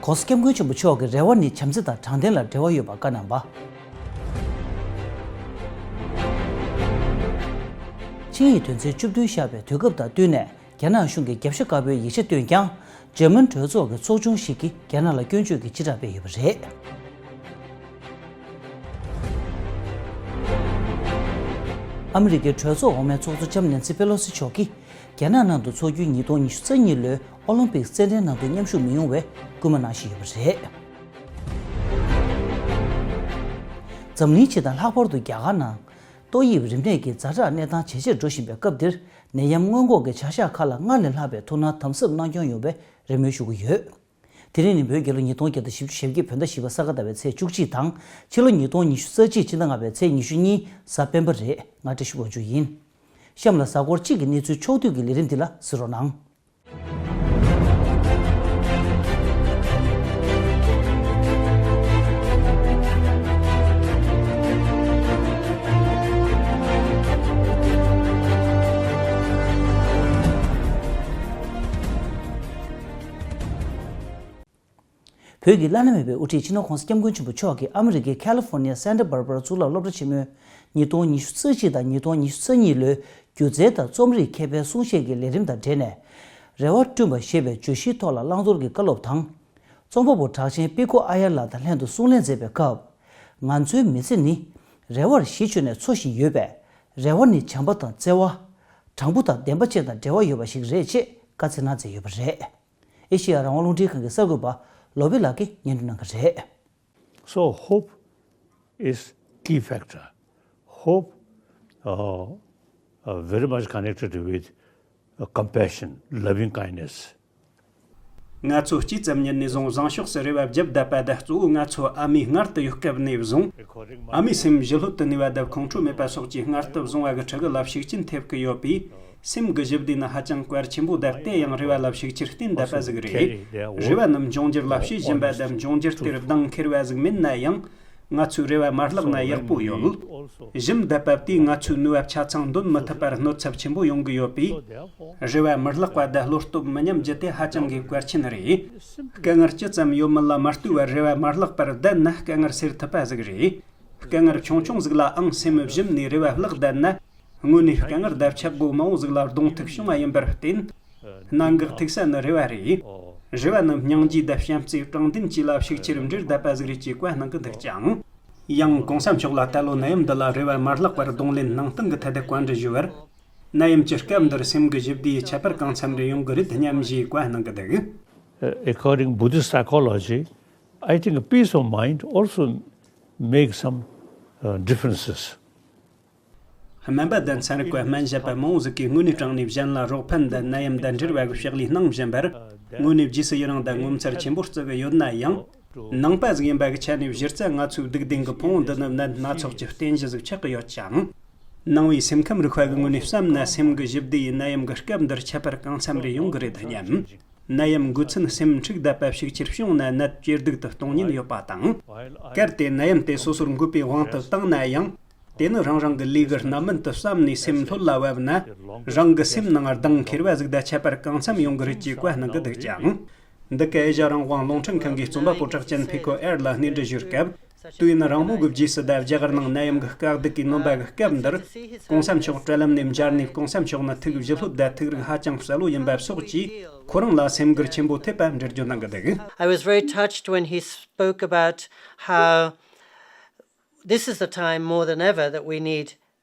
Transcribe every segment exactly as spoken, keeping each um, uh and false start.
༸གོང་ས་༸སྐྱབས་མགོན་ཆེན་པོ་མཆོག་གི་རེ་བ་ནི་བྱམས་བརྩེ་དང་དྲང་བདེན་ལ་འབྲེལ་བ་ཡོད་པ་བཀའ་གནང་བ། ཆིངས་ཡིག་དོན་ཚན་བཅུ་བདུན་བཞག་པའི་དུས་སྐབས་དང་བསྟུན་ནས་རྒྱ་ནག་གཞུང་གིས་རྒྱབ་ཤ་དཀར་པོའི་ཡིག་ཆ་བཏོན་ཀྱང་། འཇར་མན་གྲོས་ཚོགས་ཀྱི་ཚོགས་ཆུང་ཞིག་གིས་རྒྱ་ནག་ལ་སྐྱོན་བརྗོད་ཀྱི་སྤྱི་བསྒྲགས་སྤེལ་ཡོད་པ་རེད། ཨ་མི་རི་ཀའི་གྲོས་ཚོགས་འོག་མའི་ཚོགས་གཙོ་ལྕམ་ནེན་སི་པེ་ལོ་སི་མཆོག་གིས། རྒྱ་ནག་ནང་དུ་འཚོགས་རྒྱུའི་ཉིས་སྟོང་ཉི་ཤུ་རྩ་གཉིས་ལོའི་ཨོ་ལིམ་པིག་རྩེད་འགྲན་ནང་དུ་མཉམ་ཞུགས་མི་ཡོང་བའི་སྐུལ་མ་གནང་བཞིན་ཡོད་པ་རེད། འཛམ་གླིང་སྤྱི་དང་ལྷག་པར་དུ་རྒྱ་གར་ནང་ཏོག་དབྱིབས་རིམས་ནད་ཀྱི་ཛ་དྲག་གནས་སྟངས་ཇེ་ཆེར་འགྲོ་བཞིན་པའི་སྐབས་འདིར། ནད་ཡམས་སྔོན་འགོག་གི་བྱ་གཞག་ཁག་ལ་སྔར་ལས་ལྷག་པའི་ཐུགས་སྣང་དམ་ཟབ་གནང་སྐྱོང་ཡོང་བའི་རེ་སྨོན་ཞུ་གི་ཡོད། དེ་རིང་ནི་བོད་རྒྱལ་ལོ་ཉིས་སྟོང་བརྒྱ་དང་བཞི་བཅུ་ཞེ་བརྒྱད་བོད་ཟླ་བཞི་པ་ས་ག་ཟླ་བའི་ཚེས་བཅུ་གཅིག་དང་། ཕྱི་ལོ་ཉིས་སྟོང་ཉི་ཤུ་རྩ་གཅིག་སྤྱི་ཟླ་ལྔ་པའི་ཚེས་ཉི་ཤུ་གཉིས་གཟའ་སྤེན་པ་རེད། ང་བཀྲ་ཤིས་དབང་ཕྱུག་ཡིན། གཤམ་ལ་གཟའ་འཁོར་གཅིག་གི་གནས་ཚུལ་ཕྱོགས་བསྡུས་ཀྱི་ལས་རིམ་འདི་ལ་གཟིགས་རོགས་གནང་། བོད་ཀྱི་བླ་ན་མེད་པའི་དབུ་ཁྲིད་སྤྱི་ནོར་༸གོང་ས་༸སྐྱབས་མགོན་ཆེན་པོ་མཆོག་གིས་ཨ་མི་རི་ཀའི་ཁ་ལི་ཧྥོར་ནི་ཡ་སན་ཊ་བྷར་བྷ་ར་གཙུག་ལག་སློབ་གྲྭ་ཆེན་མོའི་ཉིས་སྟོང་ཉི་ཤུ་རྩ་གཅིག་དང་ཉིས་སྟོང་ཉི་ཤུ་རྩ་གཉིས་ལོའི་སྒྱུ་རྩལ་དང་རྩོམ་རིག་མཁས་པའི་གསུང་བཤད་ཀྱི་ལས་རིམ་དང་འབྲེལ་ནས། རེ་བ་བསྐྲུན་པ་ཞེས་པའི་བརྗོད་གཞིའི་ཐོག་ལ་བླང་དོར་གྱི་བཀའ་སློབ་དང་། རྩོམ་པ་པོ་གྲགས་ཅན་པི་ཁོ་ཨ་ཡར་ལགས་དང་ལྷན་དུ་གསུང་གླེང་མཛད་པའི་སྐབས། ང་ཚོའི་མི་ཚེ་ནི་རེ་བར་གཞི་བཅོལ་ནས་འཚོ་བཞིན་ཡོད་པས། རེ་བ་ནི་བྱམས་པ་དང་བརྩེ་བ། དྲང་པོ་དང་བདེན་པ་བཅས་དང་འབྲེལ་བ་ཡོད་པ་ཞིག་རེད་ཅེས་བཀའ་སྩལ་གནང་མཛད་ཡོད་པ་རེད། ཨེ་ཤེ་ཡ་རང་དབང་རླུང་འཕྲིན་ཁང་གི་གསར་འགོད་པ་ལོ་བི་ལགས་ཀྱིས་སྙན་སྒྲོན་གནང་གི་རེད། So hope is key factor. Hope, uh, uh, very much connected with, uh, compassion, loving kindness. ང་ཚོ་སྐྱེས་ཙམ་ཉིད་ནས་བཟུང་བཟང་ཕྱོགས་སུ་རེ་བ་བརྒྱབ་བསྡད་པ་དང་། གཙོ་བོ་ང་ཚོ་ཨ་མའི་མངལ་དུ་ཡོད་སྐབས་ནས་བཟུང་། ཨ་མའི་སེམས་ཞི་ལྷོད་དུ་གནས་པ་དང་ཁོང་ཁྲོ་མེད་པ་སོགས་ཀྱི་མངལ་དུ་བཟུང་བ་གི་ཕྲུ་གུ་ལ་ཤུགས་རྐྱེན་ཐེབས་ཀྱི་ཡོད་པས། སེམས་ཀྱི་ཞི་བདེ་ནི་ཧ་ཅང་གལ་ཆེན་པོ་དང་། དེ་ཡང་རེ་བ་ལ་ཤུགས་ཆེར་བརྟེན་བསྡད་པ་ཟིག་རེད། རེ་བ་རྣམས་འབྱུང་འགྱུར་ལ་བྱེད་བཞིན་པ་དང་། འབྱུང་འགྱུར་དེར་གདེང་འཁེལ་བ་ཟིག་མིན་ན་ཡང་། ང་ཚོས་རེ་བ་མ་བརླག་ན་ཡག་པོ་ཡོད། ཞུམ་བསྡད་པ་དེས་ང་ཚོའི་ནུས་པ་ཆ་ཚང་འདོན་མི་ཐུབ་པར་གནོད་ཚབས་ཆེན་པོ་ཡོང་གི་ཡོད་པས། རེ་བ་མི་བརླག་པ་དང་བློ་སྟོབས་མི་ཉམས་རྒྱུ་དེ་ཧ་ཅང་གི་གལ་ཆེན་རེད། དཀའ་ངལ་ཅི་ཙམ་ཡོད་མིན་ལ་མ་ལྟོས་པར་རེ་བ་མ་བརླག་པར་བསྡད་ན་དཀའ་ངལ་སེལ་ཐུབ་པ་ཟིག་རེད། དཀའ་ངལ་ཆུང་ཆུང་ཟིག་ལའང་སེམས་ཞུམ་ནས་རེ་བ་བརླག་བསྡད་ན། དངོས་གནས་དཀའ་ངལ་དང་ཆག་སྒོ་མང་བོ་ཟིག་ལ་གདོང་ཐུག་བྱུང་བ་ཡིན་པར་བརྟེན། གནད་འགག་ཐུག་ས་ནི་རེ་བ་རེད། རེ་བ་ནི་སྙིང་རྗེ་དང་བྱམས་བརྩེ་དྲང་བདེན་བཅས་ལ་ཤུགས་ཆེར་འབྲེལ་བསྡད་པ་ཟིག་རེད་ཅེས་བཀའ་གནང་གི་འདུག་ཅིང་། ཡང་གོང་ས་མཆོག་ལ་ད་ལོ་ནད་ཡམས་འདི་ལ་རེ་བ་མ་བརླག་པར་གདོང་ལེན་གནང་སྟངས་ཀྱི་ཐད་དུ་བཀའ་འདྲི་ཞུས་པར། ནད་ཡམས་ཀྱི་སྐབས་འདིར་སེམས་ཀྱི་ཞི་བདེ་ཡི་ཁྱད་པར་གང་འཚམ་རེ་ཡོང་གི་རེད་སྙམ་ཞེས་བཀའ་གནང་གི་འདུག། Uh, according Buddhist psychology, I think peace of mind also makes some, uh, differences. སྨན་པ་དང་ཚན་རིག་པ་སྨན་ཞབས་པ་མང་བོ་ཟིག་གིས་དངོས་གནས་དྲང་གནས་གཞན་ལ་རོགས་ཕན་དང་ནད་ཡམས་དང་འབྲེལ་བ་གི་ཕྱག་ལས་གནང་བཞིན་པར། དངོས་གནས་རྗེས་སུ་ཡི་རང་དང་ངོ་མཚར་ཆེན་པོ་བརྩི་གི་ཡོད་ན་ཡང་། ནང་པ་ཟིག་ཡིན་པ་གི་ཆ་ནས་གཞི་རྩ་ང་ཚོའི་སྡུག་བདེན་གི་ཕུང་བོ་འདི་ནི་ནད་སྣ་ཚོགས་ཀྱི་རྟེན་གཞི་ཟིག་ཆགས་ཀྱི་ཡོད་ཅིང་། ནང་པའི་སེམས་ཁམས་རིག་པ་གི་ངོས་ནས་བསམ་ན། སེམས་ཀྱི་ཞི་བདེ་ཡི་ནད་ཡམས་ཀྱི་སྐབས་འདིར་ཁྱད་པར་གང་འཚམ་རེ་ཡོང་གི་རེད་སྙམ། ནད་ཡམས་འགོས་ཚུན་སེམས་འཁྲུག་བསྡད་པ་ཤུགས་ཆེར་བྱུང་ན་ནད་ཇེ་སྡུག་ཏུ་གཏོང་ཉེན་ཡོད་པ་དང་། གལ་ཏེ་ནད་ཡམས་དེ་སོ་སོར་འགོས་པའི་དབང་དུ་བཏང་ན་ཡང་། དེ་ནི་རང་རང་གི་ལས་ཀྱི་རྣམ་སྨིན་དུ་བསམ་ནས་སེམས་ལྷོད་ལ་བབས་ན། རང་གི་སེམས་ནང་གདེང་འཁེལ་བ་ཟིག་དང་ཁྱད་པར་གང་འཚམ་ཡོང་གི་རེད་ཅེས་བཀའ་གནང་གི་འདུག་ཅིང་། འདི་ག་ཨེ་ཤ་རང་དབང་རླུང་འཕྲིན་ཁང་གི་རྩོམ་པ་པོ་གྲགས་ཅན་ཕི་ཁོ་ཨེར་ལ་གནས་འདྲི་ཞུས་སྐབས། དུས་ཡུན་རིང་མོ་གི་རྗེས་སུ་ད་རྒྱ་གར་ནང་ནད་ཡམས་ཀྱི་དཀའ་སྡུག་གིས་ནོན་པ་གི་སྐབས་འདིར། གོང་ས་མཆོག་དྲ་ལམ་ནས་མཇལ་ནས། གོང་ས་མཆོག་ནི་ཐུགས་ཞི་ལྷོད་དང་ཐུགས་རིག་ཧ་ཅང་གསལ་བོ་ཡིན་པ་སོགས་ཀྱིས་ཁོ་རང་ལ་སེམས་འགུལ་ཆེན་པོ་ཐེབས་པ་འགྲེལ་བརྗོད་གནང་གི་འདུག། I was very touched when he spoke about how this is the time more than ever that we need,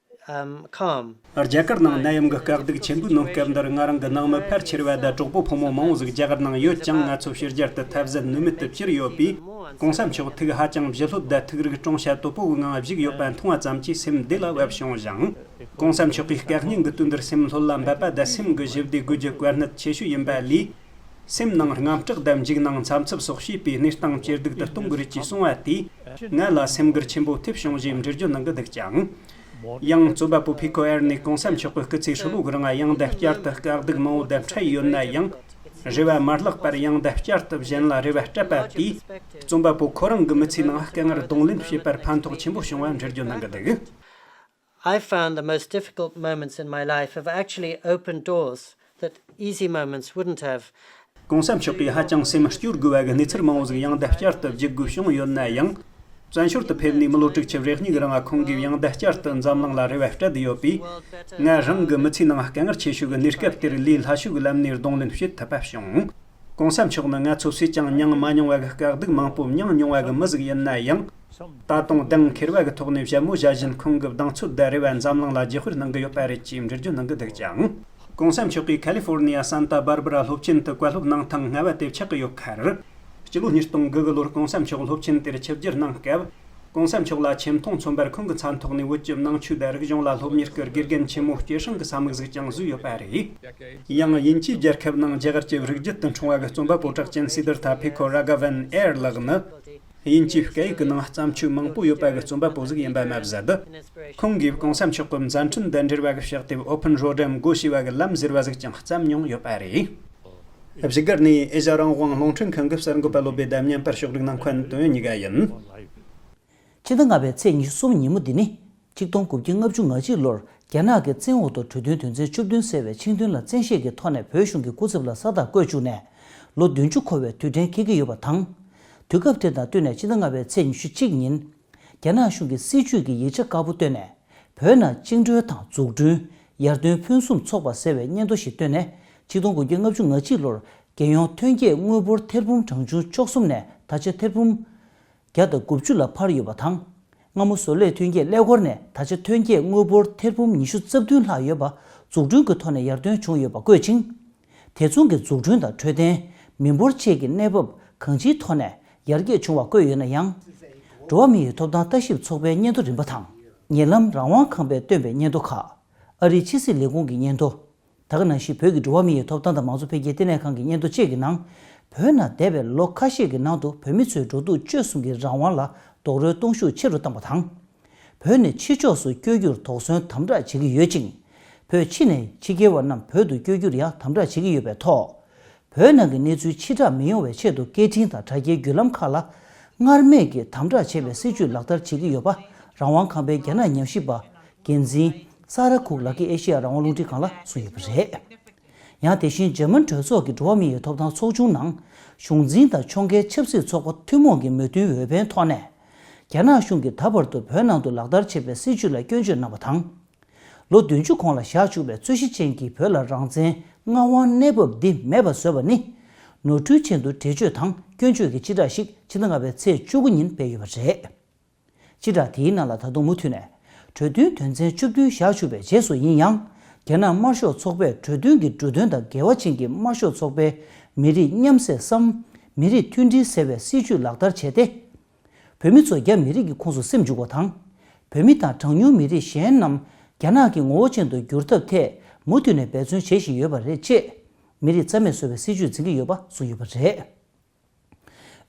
um, calm. རྒྱ་གར་ནང་ནད་ཡམས་ཀྱི་དཀའ་སྡུག་ཆེན་པོས་ནོན་སྐབས་འདིར། ང་རང་གི་ནང་མི་ཕལ་ཆེར་བ་དང་གྲོགས་པོ་ཕོ་མོ་མང་བོ་ཟིག་རྒྱ་གར་ནང་ཡོད་ཅིང་། ང་ཚོ་ཕྱི་རྒྱལ་དུ་ཐབས་ཟད་ནུས་མེད་དུ་གྱུར་ཡོད་པས། གོང་ས་མཆོག་ཐུགས་ཧ་ཅང་ཞི་ལྷོད་དང་ཐུགས་རིག་སྤྲོ་འཆམ་དོད་པོ་གི་ངང་བཞུགས་ཡོད་པ་མཐོང་བ་ཙམ་གྱིས་སེམས་བདེ་ལ་བབས་བྱུང་ཞིང་། གོང་ས་མཆོག་གིས་སྐད་སྙན་གྱི་དུས་འདིར་སེམས་ལྷོད་ལ་འབབ་པ་དང་སེམས་ཀྱི་ཞི་བདེ་དགོས་རྒྱུ་གལ་གནད་ཆེ་ཤོས་ཡིན་པ་ལས། སེམས་ནང་དངངས་སྐྲག་དང་འཇིགས་སྣང་འཚབ་འཚུབ་སོགས་བྱེད་པའི་གནས་སྟངས་ཇེ་སྡུག་ཏུ་གཏོང་གི་རེད་ཅེས་གསུངས་པ་དེས་ང་ལ་སེམས་འགུལ་ཆེན་པོ་ཐེབས་བྱུང་ཞེས་འགྲེལ་བརྗོད་གནང་གི་འདུག་ཅིང་། ཡང་རྩོམ་པ་པོ་ཕི་ཁོ་ཨེར་ནས་གོང་ས་མཆོག་གི་སྐུ་ཚེ་ཧྲིལ་བོ་གི་རིང་ཡང་དང་བསྐྱར་དུ་དཀའ་སྡུག་མང་བོ་དང་འཕྲད་ཡོད་ན་ཡང་། རེ་བ་མ་བརླག་པར་ཡང་དང་བསྐྱར་དུ་གཞན་ལ་རེ་བ་སྤྲད་པ་དེས། རྩོམ་པ་པོ་ཁོ་རང་གི་མི་ཚེའི་ནང་དཀའ་ངལ་གདོང་ལེན་བྱེད་པར་ཕན་ཐོགས་ཆེན་པོ་བྱུང་བ་འགྲེལ་བརྗོད་གནང་གི་འདུག། I found the most difficult moments in my life have actually opened doors that easy moments wouldn't have. གོང་ས་མཆོག་གིས་ཧ་ཅང་སེམས་སྐྱོ་དགོས་པ་གི་གནས་ཚུལ་མང་བོ་ཟིག་ཡང་བསྐྱར་དུ་བརྗོད་དགོས་བྱུང་ཡོད་ན་ཡང་། བཙན་བྱོལ་དུ་ཕེབས་ནས་མི་ལོ་དྲུག་ཅུ་རེ་གཉིས་ཀྱི་རིང་ཁོང་གིས་ཡང་བསྐྱར་དུ་འཛམ་གླིང་ལ་རེ་བ་སྤྲད་ཡོད་པས། ང་རང་གི་མི་ཚེའི་ནང་དཀའ་ངལ་ཆེ་ཤོས་ཀྱི་གནས་སྐབས་དེར་ལས་སླ་ཤོས་ཀྱི་ལམ་ནས་གདོང་ལེན་བྱེད་ཐུབ་པ་བྱུང་། གོང་ས་མཆོག་ནི་ང་ཚོ་སུས་ཀྱང་མྱངས་མ་མྱོང་བ་གི་དཀའ་སྡུག་མང་པོ་མྱངས་མྱོང་བ་གི་མི་ཟིག་ཡིན་ན་ཡང་། ད་དུང་གདེང་འཁེལ་བ་གི་ཐོག་ནས་བཞད་མོ་བཞད་བཞིན་ཁོང་གི་གདེང་ཚོད་དང་རེ་བ་འཛམ་གླིང་ལ་བརྗེ་སྤོར་གནང་གི་ཡོད་པ་རེད་ཅེས་འགྲེལ་བརྗོད་གནང་གི་འདུག་ཀྱང་། གོང་ས་མཆོག་གིས་ཁ་ལི་ཧྥོར་ནི་ཡ་སན་ཏཱ་སྦར་སྦ་ར་སློབ་ཆེན་དུ་བཀའ་སློབ་གནང་ཐེངས་ལྔ་པ་དེ་ཆགས་ཀྱི་ཡོད་ཁར། སྤྱི་ལོ་ཉིས་སྟོང་དགུ་གི་ལོར་གོང་ས་མཆོག་སློབ་ཆེན་དེར་ཆིབས་བསྒྱུར་གནང་སྐབས། གོང་ས་མཆོག་ལ་ཆེ་མཐོང་མཚོན་པར་ཁོང་གི་མཚན་ཐོག་ནས་བོད་ཀྱི་ནང་ཆོས་དང་རིག་གཞུང་ལ་སློབ་གཉེར་གྱི་དགེ་རྒན་ཆེན་མོ་སྐྱེད་སྲིང་གི་ས་མིག་ཟིག་ཀྱང་བཟོས་ཡོད་པ་རེད། ཡང་དབྱིན་ཇིའི་རྒྱལ་ཁབ་ནང་རྒྱ་གར་གྱི་རིགས་རྒྱུད་དུ་འཁྲུངས་པ་གི་རྩོམ་པ་པོ་གྲགས་ཅན་སི་དར་ཐ་ཕི་ཁོ་ར་ག་ཝན་ཨེར་ལགས་ནི། དབྱིན་ཇིའི་སྐད་ཡིག་གི་ནང་བརྩམས་ཆོས་མང་པོ་ཡོད་པ་གི་རྩོམ་པ་པོ་ཟིག་ཡིན་པ་མ་ཟད། ཁོང་གིས་གོང་ས་མཆོག་གི་མཛད་འཕྲིན་དང་འབྲེལ་བ་གི་ཕྱག་དེབ་Open Road འམ་སྒོ་ཕྱེ་བ་གི་ལམ་ཟེར་བ་ཟིག་ཀྱང་བརྩམས་མྱོང་ཡོད་པ་རེད། བཞུགས་སྒར་ནས་ཨེ་ཤ་རང་དབང་རླུང་འཕྲིན་ཁང་གི་གསར་འགོད་པ་བློ་བདེ་དང་བརྙན་པར་ཕྱོགས་སྒྲིག་གནང་མཁན་དོན་གཉིས་ཀ་ཡིན། ཕྱི་ཟླ་ལྔ་པའི་ཚེས་ཉི་ཤུ་གསུམ་ཉིན་མོ་འདི་ནི། ཆིག་སྟོང་དགུ་བརྒྱ་ལྔ་བཅུ་ང་གཅིག་ལོར་རྒྱ་ནག་གི་བཙན་འོག་ཏུ་གྲོས་མཐུན་དོན་ཚན་བཅུ་བདུན་ཟེར་བའི་ཆིངས་དོན་ལ་བཙན་ཤེད་ཀྱི་ཐོག་ནས་བོད་གཞུང་གི་སྐུ་ཚབ་ལ་ས་རྟགས་བཀོད་བཅུག་ནས་ལོ་བདུན་ཅུ་འཁོར་བའི་དུས་དྲན་འཁེལ་གྱི་ཡོད་པ་དང་། དུས་སྐབས་དེ་དང་བསྟུན་ནས་ཕྱི་ཟླ་ལྔ་པའི་ཚེས་ཉི་ཤུ་གཅིག་ཉིན། རྒྱ་ནག་གཞུང་གིས་སྲིད་བྱུས་ཀྱི་ཡིག་ཆ་དཀར་པོ་བཏོན་ནས། བོད་ནང་བཅིངས་འགྲོལ་དང་འཛུགས་སྐྲུན། ཡར་ཐོན་ཕུན་སུམ་ཚོགས་པ་ཟེར་བའི་སྙན་ཐོ་ཞིག་བཏོན་ནས། ཆིག་སྟོང་དགུ་བརྒྱ་ལྔ་བཅུ་ང་གཅིག་ལོར་རྒྱལ་ཡོངས་ཐོན་སྐྱེད་དངུལ་འབོར་ཐེར་འབུམ་གྲངས་ཆུང་བཅུ་གསུམ་ནས་ད་ཆ་ཐེར་འབུམ་བརྒྱ་དང་དགུ་བཅུ་ལ་འཕར་ཡོད་པ་དང་། སྔ་མོ་བཟོ་ལས་ཐོན་སྐྱེད་ཀླད་ཀོར་ནས་ད་ཆ་ཐོན་སྐྱེད་དངུལ་འབོར་ཐེར་འབུམ་ཉི་ཤུ་རྩ་བདུན་ལྷག་ཡོད་པ་འཛུགས་སྐྲུན་གྱི་ཐོག་ནས་ཡར་ཐོན་བྱུང་ཡོད་པ་བཀོད་ཅིང་། དེ་མཚུངས་ཀྱི་འཛུགས་སྐྲུན་དང་འཕྲོད་བསྟེན། མི་འབོར་བཅས་ཀྱི་གནས་བབ་གང་ཅིའི་ཐོག་ནས་ཡར་རྒྱས་བྱུང་བ་བཀོད་ཡོད་ན་ཡང་། འགྲོ་བ་མི་ཡི་ཐོབ་ཐང་ལྟ་ཞིབ་ཚོགས་པའི་སྙན་ཐོ་རིམ་པ་དང་། ཉེ་ལམ་རང་དབང་ཁང་པས་བཏོན་པའི་སྙན་ཐོ་ཁག་ཨ་རིའི་ཕྱི་སྲིད་ལས་ཁུངས་ཀྱི་སྙན་ཐོ། ད་ག་ནང་བཞིན་བོད་ཀྱི་འགྲོ་བ་མི་ཡི་ཐོབ་ཐང་དང་མང་གཙོ་འཕེལ་རྒྱས་ལྟེ་གནས་ཁང་གི་སྙན་ཐོ་བཅས་ཀྱི་ནང་། བོད་ནང་འདས་པའི་ལོ་ཁ་ཤས་ཀྱི་ནང་དུ་བོད་མི་ཚོའི་འགྲོ་འདུག་སྤྱོད་གསུམ་གྱི་རང་དབང་ལ་རྡོག་རོལ་གཏོང་ཤུགས་ཆེ་རུ་བཏང་བ་དང་། བོད་ནས་ཕྱི་ཕྱོགས་སུ་བསྐྱོད་རྒྱུར་དོགས་ཟོན་དམ་དྲག་བྱེད་ཀྱི་ཡོད་ཅིང་། བོད་ཕྱི་ནས་ཕྱི་རྒྱལ་བ་རྣམས་བོད་དུ་བསྐྱོད་རྒྱུར་ཡང་དམ་དྲག་བྱེད་ཀྱི་ཡོད་པའི་ཐོག་བོད་ནང་གི་གནས་ཚུལ་ཕྱིར་བསྒྲགས་མི་ཡོང་བའི་ཆེད་དུ་སྐད་འཕྲིན་དང་དྲ་རྒྱའི་བརྒྱུད་ལམ་ཁག་ལ་སྔར་མེད་ཀྱི་དམ་དྲག་བྱེད་པའི་སྲིད་བྱུས་ལག་བསྟར་བྱེད་ཀྱི་ཡོད་པ། རང་དབང་ཁང་པའི་རྒྱ་ནག་ཉམས་ཞིབ་པ་འགན་འཛིན་ས་ར་ཁུག་ལགས་ཀྱིས་ཨེ་ཤེ་ཡ་རང་དབང་རླུང་འཕྲིན་ཁང་ལ་གསུངས་ཡོད་པ་རེད། ཡང་དེ་བཞིན་འཇར་མན་གྲོས་ཚོགས་ཀྱི་འགྲོ་བ་མི་ཡི་ཐོབ་ཐང་ཚོགས་ཆུང་ནང་གཞུང་འཛིན་དང་ཕྱོགས་འགལ་ཆབ་སྲིད་ཚོགས་པ་ཐུན་མོང་གི་མོས་མཐུན་འོས་འཕེན་ཐོག་ནས། རྒྱ་ནག་གཞུང་གིས་ད་བར་དུ་བོད་ནང་དུ་ལག་བསྟར་བྱས་པའི་སྲིད་བྱུས་ལ་སྐྱོན་བརྗོད་གནང་བ་དང་། ལོ་བདུན་ཅུ་གོང་ལ་བཞག་བཅུག་པའི་རྩོད་གཞི་ཅན་གྱི་བོད་ལ་རང་བཙན་མངའ་དབང་གནས་བབ་འདི་མེད་པ་བཟོས་པ་ནི། ནོར་འཁྲུལ་ཅན་དུ་འགྲེལ་བརྗོད་དང་སྐྱོན་བརྗོད་ཀྱི་སྤྱི་བསྒྲགས་ཤིག་ཕྱི་ཟླ་ལྔ་པའི་ཚེས་བཅུ་དགུ་ཉིན་སྤེལ་ཡོད་པ་རེད། སྤྱི་བསྒྲགས་དེའི་ནང་ལ་ད་དུང་མུ་མཐུད་ནས། གྲོས་མཐུན་དོན་ཚན་བཅུ་བདུན་བཞག་བཅུག་པའི་རྗེས་སུ་ཡིན་ཡང་། རྒྱ་ནག་དམར་ཤོག་ཚོགས་པས་གྲོས་མཐུན་གྱི་འབྲུ་དོན་དང་འགལ་བ་ཅན་གྱི་དམར་ཤོག་ཚོགས་པའི་མི་རིགས་མཉམ་བསྲེས་སམ། མི་རིགས་མཐུན་སྒྲིལ་ཟེར་བའི་སྲིད་བྱུས་ལག་བསྟར་བྱས་ཏེ། བོད་མི་ཚོ་རྒྱ་མི་རིགས་ཀྱི་ཁོངས་སུ་སེམས་འཇུག་པ་དང་། བོད་མི་དང་གྲངས་ཉུང་མི་རིགས་གཞན་རྣམས་རྒྱ་ནག་གི་ངོ་བོ་ཅན་དུ་འགྱུར་ཐབས་ཐད་མུ་མཐུད་ནས་འབད་བརྩོན་བྱེད་བཞིན་ཡོད་པ་རེད་ཅེས། མི་རིགས་རྩ་མེད་བཟོ་བའི་སྲིད་བྱུས་འཛིན་གྱི་ཡོད་པ་གསུངས་ཡོད་པ་རེད།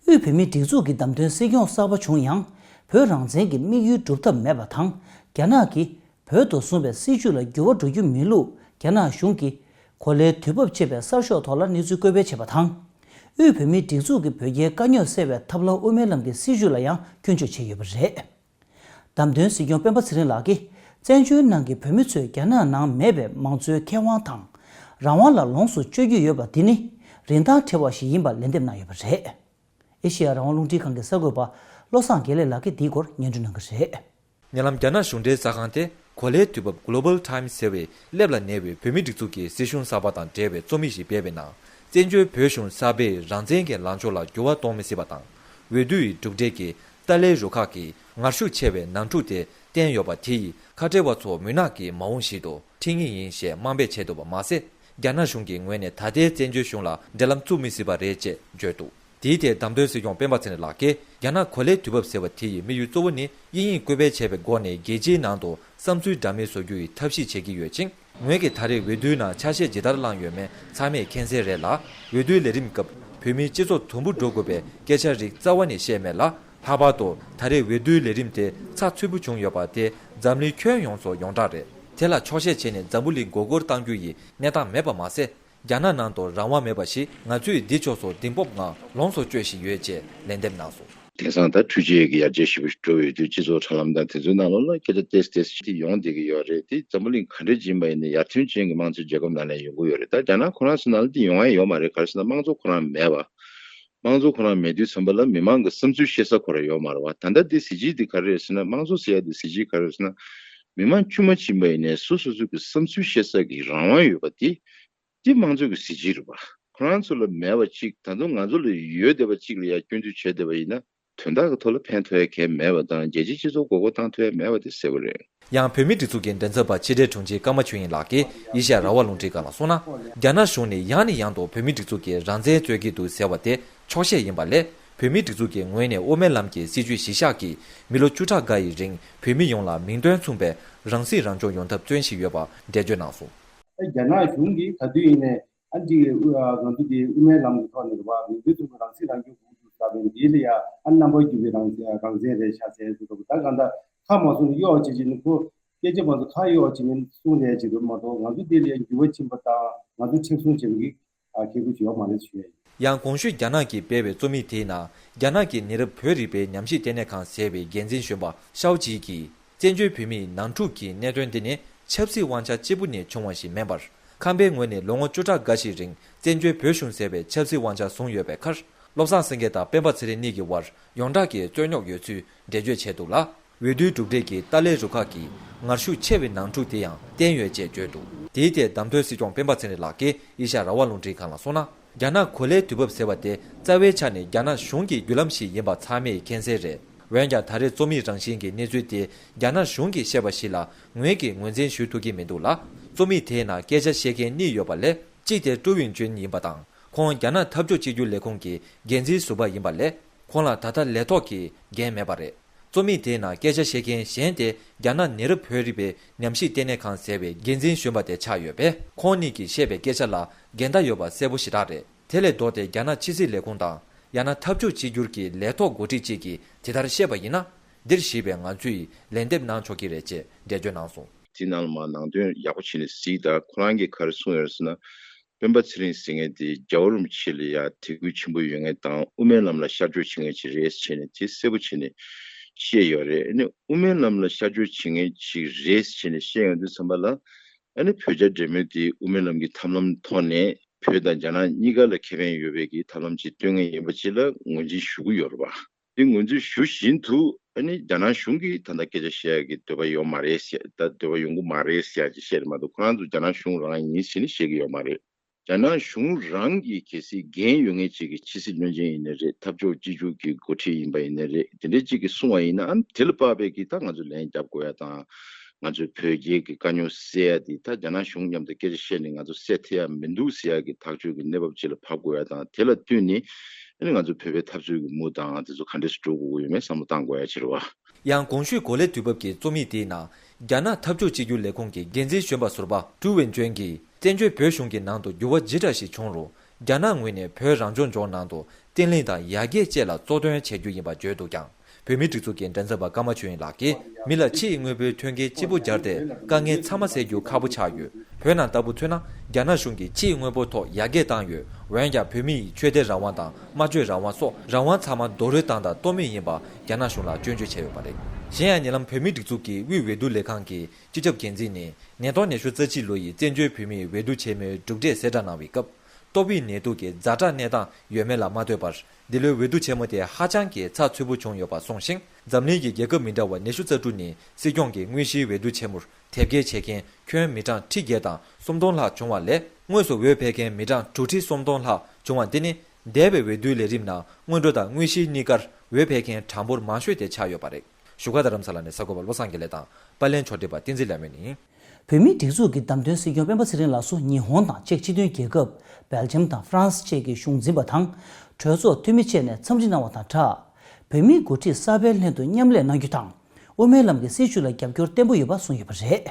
དབུས་བོད་མིའི་སྒྲིག་འཛུགས་ཀྱི་བདམས་ཐོན་སྲིད་སྐྱོང་གསར་པ་བྱུང་ཡང་། བོད་རང་བཙན་གྱི་དམིགས་ཡུལ་འགྲུབ་ཐབས་མེད་པ་དང་། རྒྱ་ནག་གིས་བོད་དུ་བཟུང་བའི་སྲིད་བྱུས་ལ་འགྱུར་བ་འགྲོ་རྒྱུ་མིན་ལུགས་རྒྱ་ནག་གཞུང་གིས་གོ་ལའི་དུས་བབ་ཅེས་པའི་གསར་ཤོག་ཐོག་ལ་གནས་ཚུལ་བཀོད་སྤེལ་བྱས་པ་དང་། དབུས་བོད་མིའི་སྒྲིག་འཛུགས་ཀྱིས་བོད་རྒྱའི་དཀའ་རྙོག་སེལ་བའི་ཐབས་ལམ་དབུ་མའི་ལམ་གྱི་སྲིད་བྱུས་ལ་ཡང་སྐྱོན་བརྗོད་བྱས་ཡོད་པ་རེད། བདམས་ཐོན་སྲིད་སྐྱོང་སྤེན་པ་ཚེ་རིང་ལགས་ཀྱིས་བཙན་བྱོལ་ནང་གི་བོད་མི་ཚོས་རྒྱ་ནག་ནང་མེད་པའི་མང་གཙོའི་ཁེ་དབང་དང་རང་དབང་ལ་ལོངས་སུ་སྤྱོད་ཀྱི་ཡོད་པ་འདི་ནི་རིན་ཐང་བྲལ་བ་ཞིག་ཡིན་པ་ལན་འདེབས་གནང་ཡོད་པ་རེད། ཨེ་ཤེ་ཡ་རང་དབང་རླུང་འཕྲིན་ཁང་གི་གསར་འགོད་པ་བློ་བཟང་དགེ་ལེགས་ལགས་ཀྱིས་འདིའི་སྐོར་སྙན་སྒྲོན་གནང་གི་རེད། ཉེ་ལམ་རྒྱ་ནག་གཞུང་འབྲེལ་གསར་ཁང་དེ་གོ་ལའི་དུས་བབ་Global Times ཟེར་བའི་སླེབས་ལ་ཉེ་བའི་བོད་མིའི་སྒྲིག་འཛུགས་ཀྱི་སྲིད་གཞུང་གསར་པ་དང་འབྲེལ་བའི་རྩོམ་ཡིག་ཞིག་སྤེལ་བའི་ནང་། བཙན་བྱོལ་བོད་གཞུང་གསར་པས་རང་བཙན་གྱི་ལངས་ཕྱོགས་ལ་འགྱུར་བ་གཏོང་མི་སྲིད་པ་དང་། འོས་བསྡུ་ཡི་གྲུབ་འབྲས་ཀྱིས་ཏཱ་ལའི་རུ་ཁག་གི་ངར་ཤུགས་ཆེ་བའི་ནང་འཁྲུག་དེ་བསྟན་ཡོད་པ་དེ་ཡིས་ཁ་བྲལ་བ་ཚོ་མུན་ནག་གི་མ་འོངས་ཤིག་ཏུ་ཁྲིད་ངེས་ཡིན་ཞེས་དམའ་འབེབས་བྱས་འདུག་པ་མ་ཟད། རྒྱ་ནག་གཞུང་གི་ངོས་ནས་ད་ལྟའི་བཙན་བྱོལ་གཞུང་ལ་འབྲེལ་ལམ་བཙུགས་མི་སྲིད་པ་རེད་ཅེས་བརྗོད་འདུག་དེའི་ཐད་བདམས་ཐོན་སྲིད་སྐྱོང་སྤེན་པ་ཚེ་རིང་ལགས་ཀྱིས། རྒྱ་ནག་གོ་ལའི་དུས་བབ་ཟེར་བ་དེ་ཡི་དམིགས་ཡུལ་གཙོ་བོ་ནི། དབྱིན་ཡིག་སྐུལ་སྤེལ་བྱས་པའི་སྒོ་ནས་རྒྱལ་སྤྱིའི་ནང་དུ་བསམ་ཚུལ་འདྲ་མིན་བཟོ་རྒྱུ་ཡི་ཐབས་ཤེས་བྱེད་ཀྱི་ཡོད་ཅིང་། ངོས་ཀྱིས་ད་རེས་འོས་བསྡུའི་ནང་ཆ་ཤས་ཇི་ལྟར་བླངས་ཡོད་མེད་ཚང་མས་མཁྱེན་གསལ་རེད་ལ། འོས་བསྡུའི་ལས་རིམ་སྐབས་བོད་མིའི་སྤྱི་ཚོགས་དུམ་བུ་འགྲོ་དགོས་པའི་སྐད་ཆ་རིགས་རྩ་བ་ནས་བཤད་མེད་ལ། ལྷག་པར་དུ་ད་རེས་འོས་བསྡུའི་ལས་རིམ་དེ་ཚགས་ཚུད་པོ་བྱུང་ཡོད་པ་དེ་འཛམ་གླིང་ཁྱོན་ཡོངས་སུ་ཡོངས་གྲགས་རེད། དེ་ལ་འཁྱོག་བཤད་བྱས་ནས་འཛམ་བུ་གླིང་མགོ་སྐོར་གཏང་རྒྱུ་ཡི་གནས་སྟངས་མེད་པ་མ་ཟད། རྒྱ་ནག་ནང་དུ་རང་དབང་མེད་པ་ཞིག་ང་ཚོས་འདི་ཕྱོགས་སུ་གདེང་སྤོབས་ངང་ལོངས་སུ་སྤྱོད་བཞིན་ཡོད་ཅེས་ལན་འདེབས་གནང་སོང་། དེང་སང་ད་འཕྲུལ་ཆས་ཀྱི་ཡར་རྒྱས་ཞེ་པོ་ཞིག་འགྲོ་ཡོད་དུས། སྤྱི་ཚོགས་དྲ་ལམ་དང་དེ་ཚོའི་ནང་ལོགས་ལ་སྐད་ཆ་ཏོག་ཙམ་ཏོག་ཙམ་ཅིག་ཡོང་བསྡད་ཀྱི་ཡོད་རེད། དེ་འཛམ་བུ་གླིང་ག་འདྲ་ཅིག་ཡིན་པ་ཡིན་ནའི་ཡར་ཐོན་ཅན་གྱི་དམངས་གཙོའི་རྒྱལ་ཁབ་ནང་ལ་ཡོང་གི་ཡོད་རེད། ད་རྒྱ་ནག་ཁོ་རང་ཚོ་ནང་ལ་དེ་ཡོང་ཡ་ཡོད་མ་རེད། ག་རེ་ཟེར་ན་དམངས་གཙོ་ཁོ་རང་མེད་པ། དམངས་གཙོ་ཁོ་རང་མེད་དུས་ཙམ་པ་ལ་མི་མང་གི་བསམ་ཚུལ་བཤད་ས་ཁོ་རང་ཡོད་མ་རེད་བ། ད་ལྟ་དེ་གཟི་བརྗིད་དེ་ག་རེ་རེད་ཟེར་ན། དམངས་གཙོ་ཟེར་ཡ་དེ་གཟི་བརྗིད་ག་རེ་རེད་ཟེར་ན། མི་མང་དཀྱུས་མ་ཅིག་ཡིན་པ་ཡིན་ནའི་སོ་སོ་སོ་གི་བསམ་ཚུལ་བཤད་ས་གི་རང་དབང་ཡོད་པ་དེ། དེ་དམངས་གཙོ་གི་གཟི་བརྗིད་རེད་བ། ཁོ་རང་ཚོ་ལ་མེད་པ་ཅིག་ད་དུང་ང་ཚོ་ལ་ཡོད་བསྡད་པ་ཅིག་ལ་ཡ་སྐྱོན་འཛུགས་བྱས་བསྡད་པ་ཡིན་ན། དོན་དག་གི་ཐོག་ལ་ཕན་ཐོགས་ཡ་གང་ཡང་མེད་པ་དང་། རྒྱལ་སྤྱིའི་སྤྱི་ཚོགས་མགོ་སྐོར་བཏང་ཐུབ་ཡ་མེད་པ་དེ་གསལ་པོ་རེད། ཡང་བོད་མིའི་སྒྲིག་འཛུགས་ཀྱི་མགྲིན་ཚབ་པ་ཕྱི་དྲིལ་དྲུང་ཆེ་ཀརྨ་ཆོས་དབྱིངས་ལགས་ཀྱིས་ཨེ་ཤ་ཡ་རང་དབང་རླུང་འཕྲིན་ཁང་ལ་གསུངས་ན། རྒྱ་ནག་གཞུང་ནས་ཡང་ནས་ཡང་དུ་བོད་མིའི་སྒྲིག་འཛུགས་ཀྱི་རང་བཙན་རྩོད་ཀྱི་འདུག་ཟེར་བ་དེ་འཁྱོག་བཤད་ཡིན་པ་ལས། བོད་མིའི་སྒྲིག་འཛུགས་ཀྱི་ངོས་ནས་དབུ་མའི་ལམ་གྱི་སྲིད་བྱུས་གཞི་བཞག་གིས་མི་ལོ་བཅུ་ཕྲག་འགའ་ཡི་རིང་བོད་མི་ཡོངས་ལ་མིང་དོན་མཚུངས་པའི་རང་སྲིད་རང་སྐྱོང་ཡོང་ཐབས་བརྩོན་བཞིན་ཡོད་པ་འགྲེལ་བརྗོད་གནང་སོང་། རྒྱ་ནག་གཞུང་གིས་ག་དུས་ཡིན་ནའི་ཨ་འདི་ང་ཚོ་གི་དབུ་མའི་ལམ་གྱི་ཐོག་ནས་རེད་བ། མིང་དོན་མཚུངས་པའི་རང་སྲིད་རང་སྐྱོང་དགོས་འདུག་ཟེར་བའི་འདི་ལ་ཡ་ཨ་རྣམ་པ་འགྱུར་བའི་རང་རང་བཙན་རེད་ཤག་ཟེར་ཟེར་འདུག་ད་གང་ལྟར་ཁ་མ་གསུངས་ན་གཡོག་བྱེད་ཀྱི་ནི་ཁོ་སྐད་ཆ་མ་གཏོགས་ཁ་གཡོག་བྱེད་མིན་གསུང་ལས་བྱེད་འགྲོ་མ་གཏོགས། ང་ཚོ་འདི་ལ་ཡ་འགྱུར་བ་ཕྱིན་པ་དང་ང་ཚོ་མཁྲེགས་བཟུང་བྱེད་པ་གི་ཨ་ཁེ་ཁུ་ཡོད་མ་རེད་ཞུ་ཡ་ཡིན། ཡང་གོང་ཞུས་རྒྱ་ནག་གིས་སྤེལ་བའི་རྩོམ་ཡིག་དེའི་ནང་། རྒྱ་ནག་གི་ནེ་རབ་བོད་རིག་པའི་ཉམས་ཞིབ་ལྟེ་གནས་ཁང་ཟེར་བའི་འགན་འཛིན་གཞོན་པ་ཤའོ་ཅི་གིས། བཙན་བྱོལ་བོད་མིའི་ནང་འཁྲུག་གི་གནད་དོན་འདི་ནི་ཆབ་སྲིད་དབང་ཆ་གཅིག་པུ་ནས་བྱུང་བ་ཞིག་མིན་པར། ཁམས་པའི་ངོས་ནས་ལོ་ངོ་བཅུ་ཕྲག་འགའ་ཞིག་རིང་བཙན་བྱོལ་བོད་གཞུང་ཟེར་བའི་ཆབ་སྲིད་དབང་ཆ་བཟུང་ཡོད་པའི་ཁར། བློ་བཟང་སེང་གེ་དང་སྤེན་པ་ཚེ་རིང་གཉིས་ཀྱི་དབར་ཡོངས་གྲགས་ཀྱི་རྩོད་རྙོག་ཡོད་ཚུལ་འགྲེལ་བརྗོད་བྱས་འདུག་ལ། འོས་བསྡུའི་གྲུབ་འབྲས་ཀྱིས་ཏཱ་ལའི་རུ་ཁག་གི་ངར་ཤུགས་ཆེ་བའི་ནང་འཁྲུག་དེ་ཡང་བརྟན་ཡོད་ཅེས་བརྗོད་འདུག་དེའི་ཐད་བདམས་ཐོན་སྲིད་སྐྱོང་སྤེན་པ་ཚེ་རིང་ལགས་ཀྱིས་ཨེ་ཤ་ཡ་རང་དབང་རླུང་འཕྲིན་ཁང་ལ་གསུངས་ན། རྒྱ་ནག་གོ་ལའི་དུས་བབ་ཟེར་བ་དེ་རྩ་བའི་ཆ་ནས་རྒྱ་ནག་གཞུང་གི་བརྒྱུད་ལམ་ཞིག་ཡིན་པ་ཚང་མས་མཁྱེན་གསལ་རེད། འོན་ཀྱང་ད་རེས་རྩོམ་ཡིག་རང་བཞིན་གྱི་གནས་ཚུལ་དེ་རྒྱ་ནག་གཞུང་གིས་བཤད་པ་ཞིག་ལ་ངོས་ཀྱིས་ངོས་འཛིན་ཞུ་ཐུབ་ཀྱི་མི་འདུག་ལ། རྩོམ་ཡིག་དེའི་ནང་སྐད་ཆ་བཤད་མཁན་གཉིས་ཡོད་པ་ལས། གཅིག་དེ་ཀྲུའུ་ཝུན་ཅུན་ཡིན་པ་དང་། ཁོང་རྒྱ་ནག་འཐབ་ཕྱོགས་གཅིག་གྱུར་ལས་ཁུངས་ཀྱི་འགན་འཛིན་ཟུར་པ་ཡིན་པ་ལས། ཁོང་ལ་ད་ལྟ་ལས་ཐོག་གི་འགན་མེད་པ་རེད། རྩོམ་ཡིག་དེའི་ནང་སྐད་ཆ་བཤད་མཁན་གཞན་དེ་རྒྱ་ནག་ནེ་རབ་བོད་རིག་པའི་ཉམས་ཞིབ་ལྟེ་གནས་ཁང་ཟེར་བའི་འགན་འཛིན་གཞོན་པ་དེ་ཆགས་ཡོད་པས། ཁོང་གཉིས་ཀྱིས་བཤད་པའི་སྐད་ཆ་ལ་འགལ་ཟླ་ཡོད་པ་གསལ་པོ་ཞེ་དྲག་རེད། དེ་ལས་ལྡོག་སྟེ་རྒྱ་ནག་ཕྱི་སྲིད་ལས་ཁུངས་དང་། ཡང་ན་འཐབ་ཕྱོགས་གཅིག་གྱུར་གྱི་ལས་ཐོག་འགོ་ཁྲིད་ཅིག་གིས་དེ་ལྟར་བཤད་པ་ཡིན་ན། འདིར་གཞིགས་པའི་ང་ཚོས་ལན་འདེབས་གནང་ཆོག་གི་རེད་ཅེས་འགྲེལ་བརྗོད་གནང་སོང་། དེ་ནང་ལ་མར་ནང་དོན་ཡག་པོ་བྱས་ནས་གཟིགས་དང་། ཁོ་རང་གིས་ག་རེ་གསུངས་ཡོད་ཟེར་ན། སྤེན་པ་ཚེ་རིང་ཟེར་མཁན་དེ་རྒྱལ་བ་རིན་པོ་ཆེ་ལ་ཡ་དད་གུས་ཆེན་པོ་ཡོད་མཁན་དང་། དབུ་མའི་ལམ་ལ་ཤར་བསྐྱོད་བྱེད་མཁན་ཅིག་རེད་ཟེར་ནས་དེ་གསལ་པོ་བྱས་ནས་བཤད་ཡོད་རེད། ཨ་ནི་དབུ་མའི་ལམ་ལ་ཤར་བསྐྱོད་བྱེད་མཁན་ཅིག་རེད་ཟེར་ནས་བཤད་ཡོང་དུས་ཙམ་པ་ལ། ཨ་ནི་བོད་རྒྱ་འབྲེལ་མོལ་དེ་དབུ་མའི་ལམ་གྱི་ཐབས་ལམ་ཐོག་ནས་བོད་དང་རྒྱ་ནག་གཉིས་ཀ་ལ་ཁེ་ཕན་ཡོད་པའི་གི་ཐབས་ལམ་ཅིག་སྟོན་མཁན་ཡིན་པ་ཅིག་ལ་ངོས་འཛིན་ཞུ་གི་ཡོད་རེད་པ། དེ་ངོས་འཛིན་ཞུ་བཞིན་དུ། ཨ་ནི་རྒྱ་ནག་གཞུང་གིས་ད་ལྟ་སྐད་ཆ་བཤད་ཡག་གི་འདོད་པ་ཡོད་མ་རེད་ཟེར། ད་འདོད་པ་ཡོང་གི་མ་རེད་ཟེར་ཡག་ཅིག་བཤད་རེད་མ་གཏོགས། ཁོ་རང་ཚོ་རྒྱ་ནག་གཞུང་རང་ཡིན་ཟེར་ནས་བཤད་ཀྱི་ཡོད་མ་རེད། རྒྱ་ནག་གཞུང་རང་གིས་གལ་སྲིད་འགན་ཡོད་མཁན་ཅིག་གི་ཕྱི་སྲིད་བློན་ཆེན་ཡིན་ནའི་རེད། འཐབ་ཕྱོགས་གཅིག་གྱུར་གྱི་འགོ་ཁྲིད་ཡིན་པ་ཡིན་ནའི་རེད། དེ་འདྲའི་ཅིག་གིས་གསུངས་པ་ཡིན་ན། ཨ་ནི་དེ་ལ་དཔག་པའི་གི་ད་ང་ཚོས་ལན་རྒྱབ་དགོས་ཡ་དང་། ང་ཚོས་བོད་རྒྱའི་གི་དཀའ་རྙོག་སེལ་ཡ་དེ་ད་རྒྱ་ནག་གཞུང་མཉམ་དུ་སྐད་ཆ་བཤད་ནས་ང་ཚོ་སེལ་ཐུབ་ཡ་མི་འདུག་ཟེར་ཡ་གི་ཐག་གཅོད་ཀྱི་གནས་བབ་ཅིག་ལ་བབས་དགོས་ཡ་དང་། དེ་ལ་བསྟུན་ནས་ཨ་ནི་ང་ཚོ་བོད་པའི་འཐབ་རྩོད་ཀྱི་མུ་མཐུད་དེ་ཚོ་ག་འདྲས་སེ་འགྲོ་དགོས་ཀྱི་ཡོད་མེད་བསམ་བློ་བཏང་དགོས་ཡ་ཅིག་རེད་བ། ཡང་གོང་ཞུས་གོ་ལའི་དུས་བབ་ཀྱི་རྩོམ་ཡིག་དེའི་ནང་། རྒྱ་ནག་འཐབ་ཕྱོགས་གཅིག་གྱུར་ལས་ཁུངས་ཀྱི་འགན་འཛིན་གཞོན་པ་ཟུར་པ་ཀྲུའུ་ཝུན་ཅུན་གྱིས། བཙན་བྱོལ་བོད་གཞུང་གི་ནང་དུ་འགྱུར་བ་ཇི་འདྲ་ཞིག་བྱུང་རུང་། རྒྱ་ནག་ངོས་ནས་བོད་རང་སྐྱོང་ལྗོངས་ནང་དུ་བརྟན་ལྷིང་དང་ཡར་རྒྱས་བཅས་ལ་གཙོ་དོན་བྱེད་རྒྱུ་ཡིན་པ་བརྗོད་འདུག་ཀྱང་། བོད་མིའི་སྒྲིག་འཛུགས་ཀྱི་མགྲིན་ཚབ་པ་ཀརྨ་ཆོས་དབྱིངས་ལགས་ཀྱིས། མི་ལ་ཕྱིའི་དངོས་པོའི་ཐོན་སྐྱེད་གཅིག་པུ་སྦྱར་ཏེ་དཀའ་ངལ་ཚང་མ་སེལ་རྒྱུ་ཁག་པོ་ཆགས་ཡོད། བོད་ནང་ལྟ་བུ་མཚོན་ན། རྒྱ་ནག་གཞུང་གིས་ཕྱིའི་དངོས་པོ་ཐོག་ཡར་རྒྱས་བཏང་ཡོད། འོན་ཀྱང་བོད་མི་ཡི་ཆོས་དད་རང་དབང་དང་སྨྲ་བརྗོད་རང་དབང་སོགས་རང་དབང་ཚང་མ་རྡོག་རོལ་བཏང་དང་གཏོར་མུས་ཡིན་པ་རྒྱ་ནག་གཞུང་ལ་སྐྱོན་བརྗོད་བྱས་ཡོད་པ་རེད། གཞན་ཡང་ཉེ་ལམ་བོད་མིའི་སྒྲིག་འཛུགས་ཀྱི་དབུས་འོས་བསྡུ་ལས་ཁང་གི་སྤྱི་ཁྱབ་འགན་འཛིན་ནས་ཉིས་སྟོང་ཉི་ཤུ་རྩ་གཅིག་ལོ་ཡི་བཙན་བྱོལ་བོད་མིའི་འོས་བསྡུ་ཆེན་མོའི་གྲུབ་འབྲས་གསལ་བསྒྲགས་གནང་བའི་སྐབས། ཏོག་དབྱིབས་ནད་དུག་གི་ཛ་དྲག་གནས་སྟངས་ཡོད་མེད་ལ་མ་ལྟོས་པར། འདི་ལོའི་འོས་བསྡུ་ཆེན་མོ་དེ་ཧ་ཅང་གི་ཚགས་ཚུད་པོ་བྱུང་ཡོད་པ་གསུངས་ཤིང་། འཛམ་གླིང་གི་རྒྱལ་ཁབ་མི་འདྲ་བ་ཉི་ཤུ་རྩ་དྲུག་ནས་སྲིད་སྐྱོང་གི་དངོས་གཞིའི་འོས་བསྡུ་ཆེན་མོར་དེབ་སྐྱེལ་བྱེད་མཁན་ཁྱོན་མི་གྲངས་ཁྲི་བརྒྱད་དང་སུམ་སྟོང་ལྷག་བྱུང་བ་ལས། དངོས་སུ་འོས་འཕེན་མཁན་མི་གྲངས་དྲུག་ཁྲི་སུམ་སྟོང་ལྷག་བྱུང་བ་འདི་ནི། འདས་པའི་འོས་བསྡུའི་ལས་རིམ་ནང་སྔོན་འགྲོ་དང་དངོས་གཞིའི་གཉིས་ཀར་འོས་འཕེན་མཁན་གྲངས་འབོར་མང་ཤོས་དེ་ཆགས་ཡོད་པ་རེད། བཞུགས་སྒར་རྡ་རམ་ས་ལ་ནས་གསར་འགོད་པ་བློ་བཟང་དགེ་ལེགས་དང་། པར་ལེན་ཕྱོགས་སྒྲིག་པ་བསྟན་འཛིན་ལྷ་མོ་ཡིན། བོད་མིའི་སྒྲིག་འཛུགས་ཀྱི་བདམས་ཐོན་སྲིད་སྐྱོང་སྤེན་པ་ཚེ་རིང་ལགས་སུ་ཉི་ཧོང་དང་ཅེཀ་སྤྱི་མཐུན་རྒྱལ་ཁབ། སྦེལ་ཇམ་དང་ཧྥ་རན་སི་བཅས་ཀྱི་གཞུང་འཛིན་པ་དང་། གྲོས་ཚོགས་འཐུས་མི་བཅས་ནས་འཚམས་འདྲི་གནང་བ་དང་སྦྲགས། བོད་མིའི་འགོ་ཁྲིད་གསར་པའི་ལྷན་དུ་མཉམ་ལས་གནང་རྒྱུ་དང་། དབུ་མའི་ལམ་གྱི་སྲིད་བྱུས་ལ་རྒྱབ་སྐྱོར་བརྟན་པོ་ཡོད་པ་གསུངས་ཡོད་པ་རེད།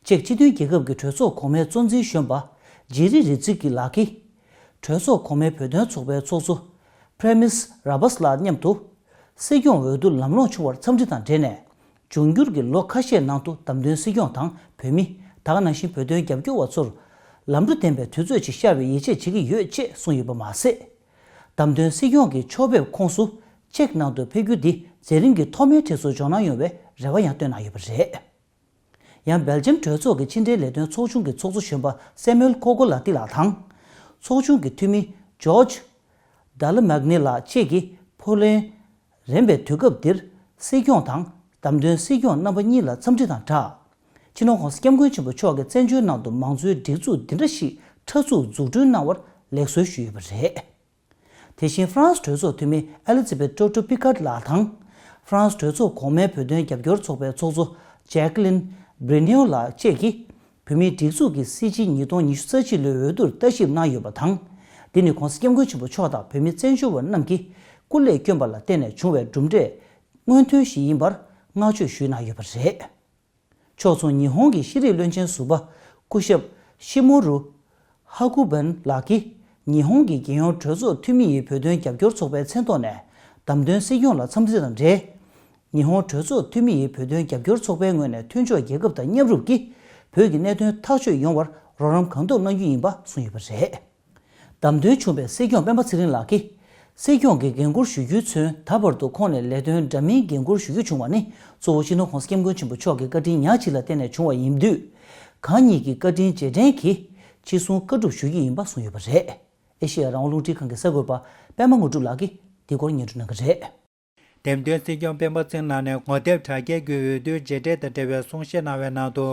ཅེཀ་སྤྱི་མཐུན་རྒྱལ་ཁབ་ཀྱི་གྲོས་ཚོགས་གོང་མའི་གཙོ་འཛིན་གཞོན་པ་ཇི་རི་རི་ཙི་ཀི་ལགས་ཀྱིས། གྲོས་ཚོགས་གོང་མའི་བོད་དོན་ཚོགས་པའི་ཚོགས་གཙོ་པྲེ་མིས་ར་བྷས་ལགས་མཉམ་དུ། སྲིད་སྐྱོང་འོས་བསྡུ་ལམ་ལྷོང་བྱུང་བར་འཚམས་འདྲི་དང་འབྲེལ་ནས། འབྱུང་འགྱུར་གྱི་ལོ་ཁ་ཤས་ནང་དུ་བདམས་ཐོན་སྲིད་སྐྱོང་དང་བོད་མི། ད་ག་ནང་བཞིན་བོད་དོན་རྒྱབ་སྐྱོར་བ་ཚོར། ལམ་འགྲོ་ལྡན་པའི་དུས་ཚོད་ཅིག་ཤར་བའི་ཡིད་ཆེས་བྱེད་ཀྱི་ཡོད་ཅེས་གསུངས་ཡོད་པ་མ་ཟད། བདམས་ཐོན་སྲིད་སྐྱོང་གི་ཕྱོགས་ཕེབས་ཁོངས་སུ། ཅེཀ་ནང་དུ་ཕེབས་རྒྱུ་འདི་མཛད་རིམ་གྱི་ཐོག་མའི་གྲས་སུ་འཇོག་གནང་ཡོང་བའི་རེ་བ་ཡང་བཏོན་གནང་ཡོད་པ་རེད། ཡང་སྦེལ་ཇམ་གྲོས་ཚོགས་ཀྱི་ཕྱི་འབྲེལ་ལས་དོན་ཚོགས་ཆུང་གི་ཚོགས་གཙོ་གཞོན་པ་སེ་མུ་ཨེལ་ཁོ་གོ་ལ་ཏི་ལགས་དང་། ཚོགས་ཆུང་གི་འཐུས་མི་ཇོརྗ་དཱ་ལ་མག་ནི་ལགས་བཅས་ཀྱིས་ཕོ་ལན་རན་པའི་དུས་སྐབས་འདིར་སྲིད་སྐྱོང་དང་བདམས་ཐོན་སྲིད་སྐྱོང་རྣམ་པ་གཉིས་ལ་འཚམས་འདྲི་དང་སྦྲགས། སྤྱི་ནོར་༧གོང་ས་༧སྐྱབས་མགོན་ཆེན་པོ་མཆོག་གིས་བཙན་བྱོལ་ནང་དུ་མང་གཙོའི་སྒྲིག་འཛུགས་འདི་འདྲ་ཞིག་ཕྲུ་གུ་འཛུགས་སྐྲུན་གནང་བར་ལེགས་གསོལ་ཞུས་ཡོད་པ་རེད། དེ་བཞིན་ཧྥ་རན་སི་གྲོས་ཚོགས་འཐུས་མི་ཨེ་ལི་ཛི་བེད་ཏྲོ་ཏྲོ་པི་ཀར་ལགས་དང་། ཧྥ་རན་སི་གྲོས་ཚོགས་གོང་མའི་བོད་དོན་རྒྱབ་སྐྱོར་ཚོགས་པའི་ཚོགས་གཙོ་ཇེག་ལིན་བྷི་རི་ནེའོ་ལགས་བཅས་ཀྱིས། བོད་མིའི་སྒྲིག་འཛུགས་ཀྱི་སྲིད་སྤྱི་ཉིས་སྟོང་ཉི་ཤུ་རྩ་གཅིག་ལོའི་འོས་བསྡུར་ལྟ་ཞིབ་གནང་ཡོད་པ་དང་། འདི་ནི་༧གོང་ས་༧སྐྱབས་མགོན་ཆེན་པོ་མཆོག་དང་བོད་མི་བཙན་བྱོལ་བ་རྣམས་ཀྱིས་སྐུ་ལས་བསྐྱོན་པ་ལ་བརྟེན་ནས་བྱུང་བའི་གྲུབ་འབྲས་སྔོན་ཐོན་ཞིག་ཡིན་པར་བསྔགས་བརྗོད་ཞུས་གནང་ཡོད་པ་རེད། ཕྱོགས་མཚུངས་ཉི་ཧོང་གི་ཤེས་རིག་བློན་ཆེན་ཟུར་པ་སྐུ་ཞབས་ཤི་མོ་རུ་ཧ་ཀུ་བན་ལགས་ཀྱིས་ཉི་ཧོང་གི་རྒྱལ་ཡོངས་གྲོས་ཚོགས་འཐུས་མི་ཡི་བོད་དོན་རྒྱབ་སྐྱོར་ཚོགས་པའི་མཚན་ཐོག་ནས་བདམས་ཐོན་སྲིད་སྐྱོང་ལ་འཚམས་འདྲི་དང་འབྲེལ། ཉི་ཧོང་གྲོས་ཚོགས་འཐུས་མི་ཡི་བོད་དོན་རྒྱབ་སྐྱོར་ཚོགས་པའི་ངོས་ནས་མཐུན་ཕྱོགས་རྒྱལ་ཁབ་དང་མཉམ་རུབ་ཀྱིས་བོད་ཀྱི་གནད་དོན་ཐག་གཅོད་ཡོང་བར་རོགས་རམ་གང་ཐུབ་གནང་རྒྱུ་ཡིན་པ་གསུངས་ཡོད་པ་རེད། བདམས་ཐོན་བྱུང་བའི་སྲིད་སྐྱོང་སྤེན་པ་ཚེ་རིང་ལགས་ཀྱིས། སྲིད་སྐྱོང་གི་འགན་འཁུར་ཞུ་རྒྱུས་མཚོན་ད་བར་དུ་ཁོང་ནས་ལས་དོན་འདྲ་མིན་འགན་འཁུར་ཞུ་རྒྱུ་བྱུང་བ་ནི་གཙོ་བོ་སྤྱི་ནོར་༧གོང་ས་༧སྐྱབས་མགོན་ཆེན་པོ་མཆོག་གི་བཀའ་དྲིན་ཉག་གཅིག་ལ་བརྟེན་ནས་བྱུང་བ་ཡིན་དུས། གང་ཉིད་ཀྱི་བཀའ་དྲིན་རྗེས་དྲན་གྱིས་ཅི་གསུང་བཀའ་སྒྲུབ་ཞུ་རྒྱུ་ཡིན་པ་གསུངས་ཡོད་པ་རེད། ཨེ་ཤེ་ཡ་རང་དབང་རླུང་འཕྲིན་ཁང་གི་གསར་འགོད་པ་པད་མ་དངོས་གྲུབ་ལགས་ཀྱིས་འདི་སྐོར་སྙན་སྒྲོན་གནང་གི་རེད། འདེམས་ཐོན་སྲིད་སྐྱོང་སྤེན་པ་ཚེ་རིང་ལགས་ནས་ངོ་དེབ་དྲ་རྒྱའི་བརྒྱུད་འོས་བསྡུའི་རྗེས་འབྲས་དང་འབྲེལ་བའི་གསུང་བཤད་གནང་བའི་ནང་དུ།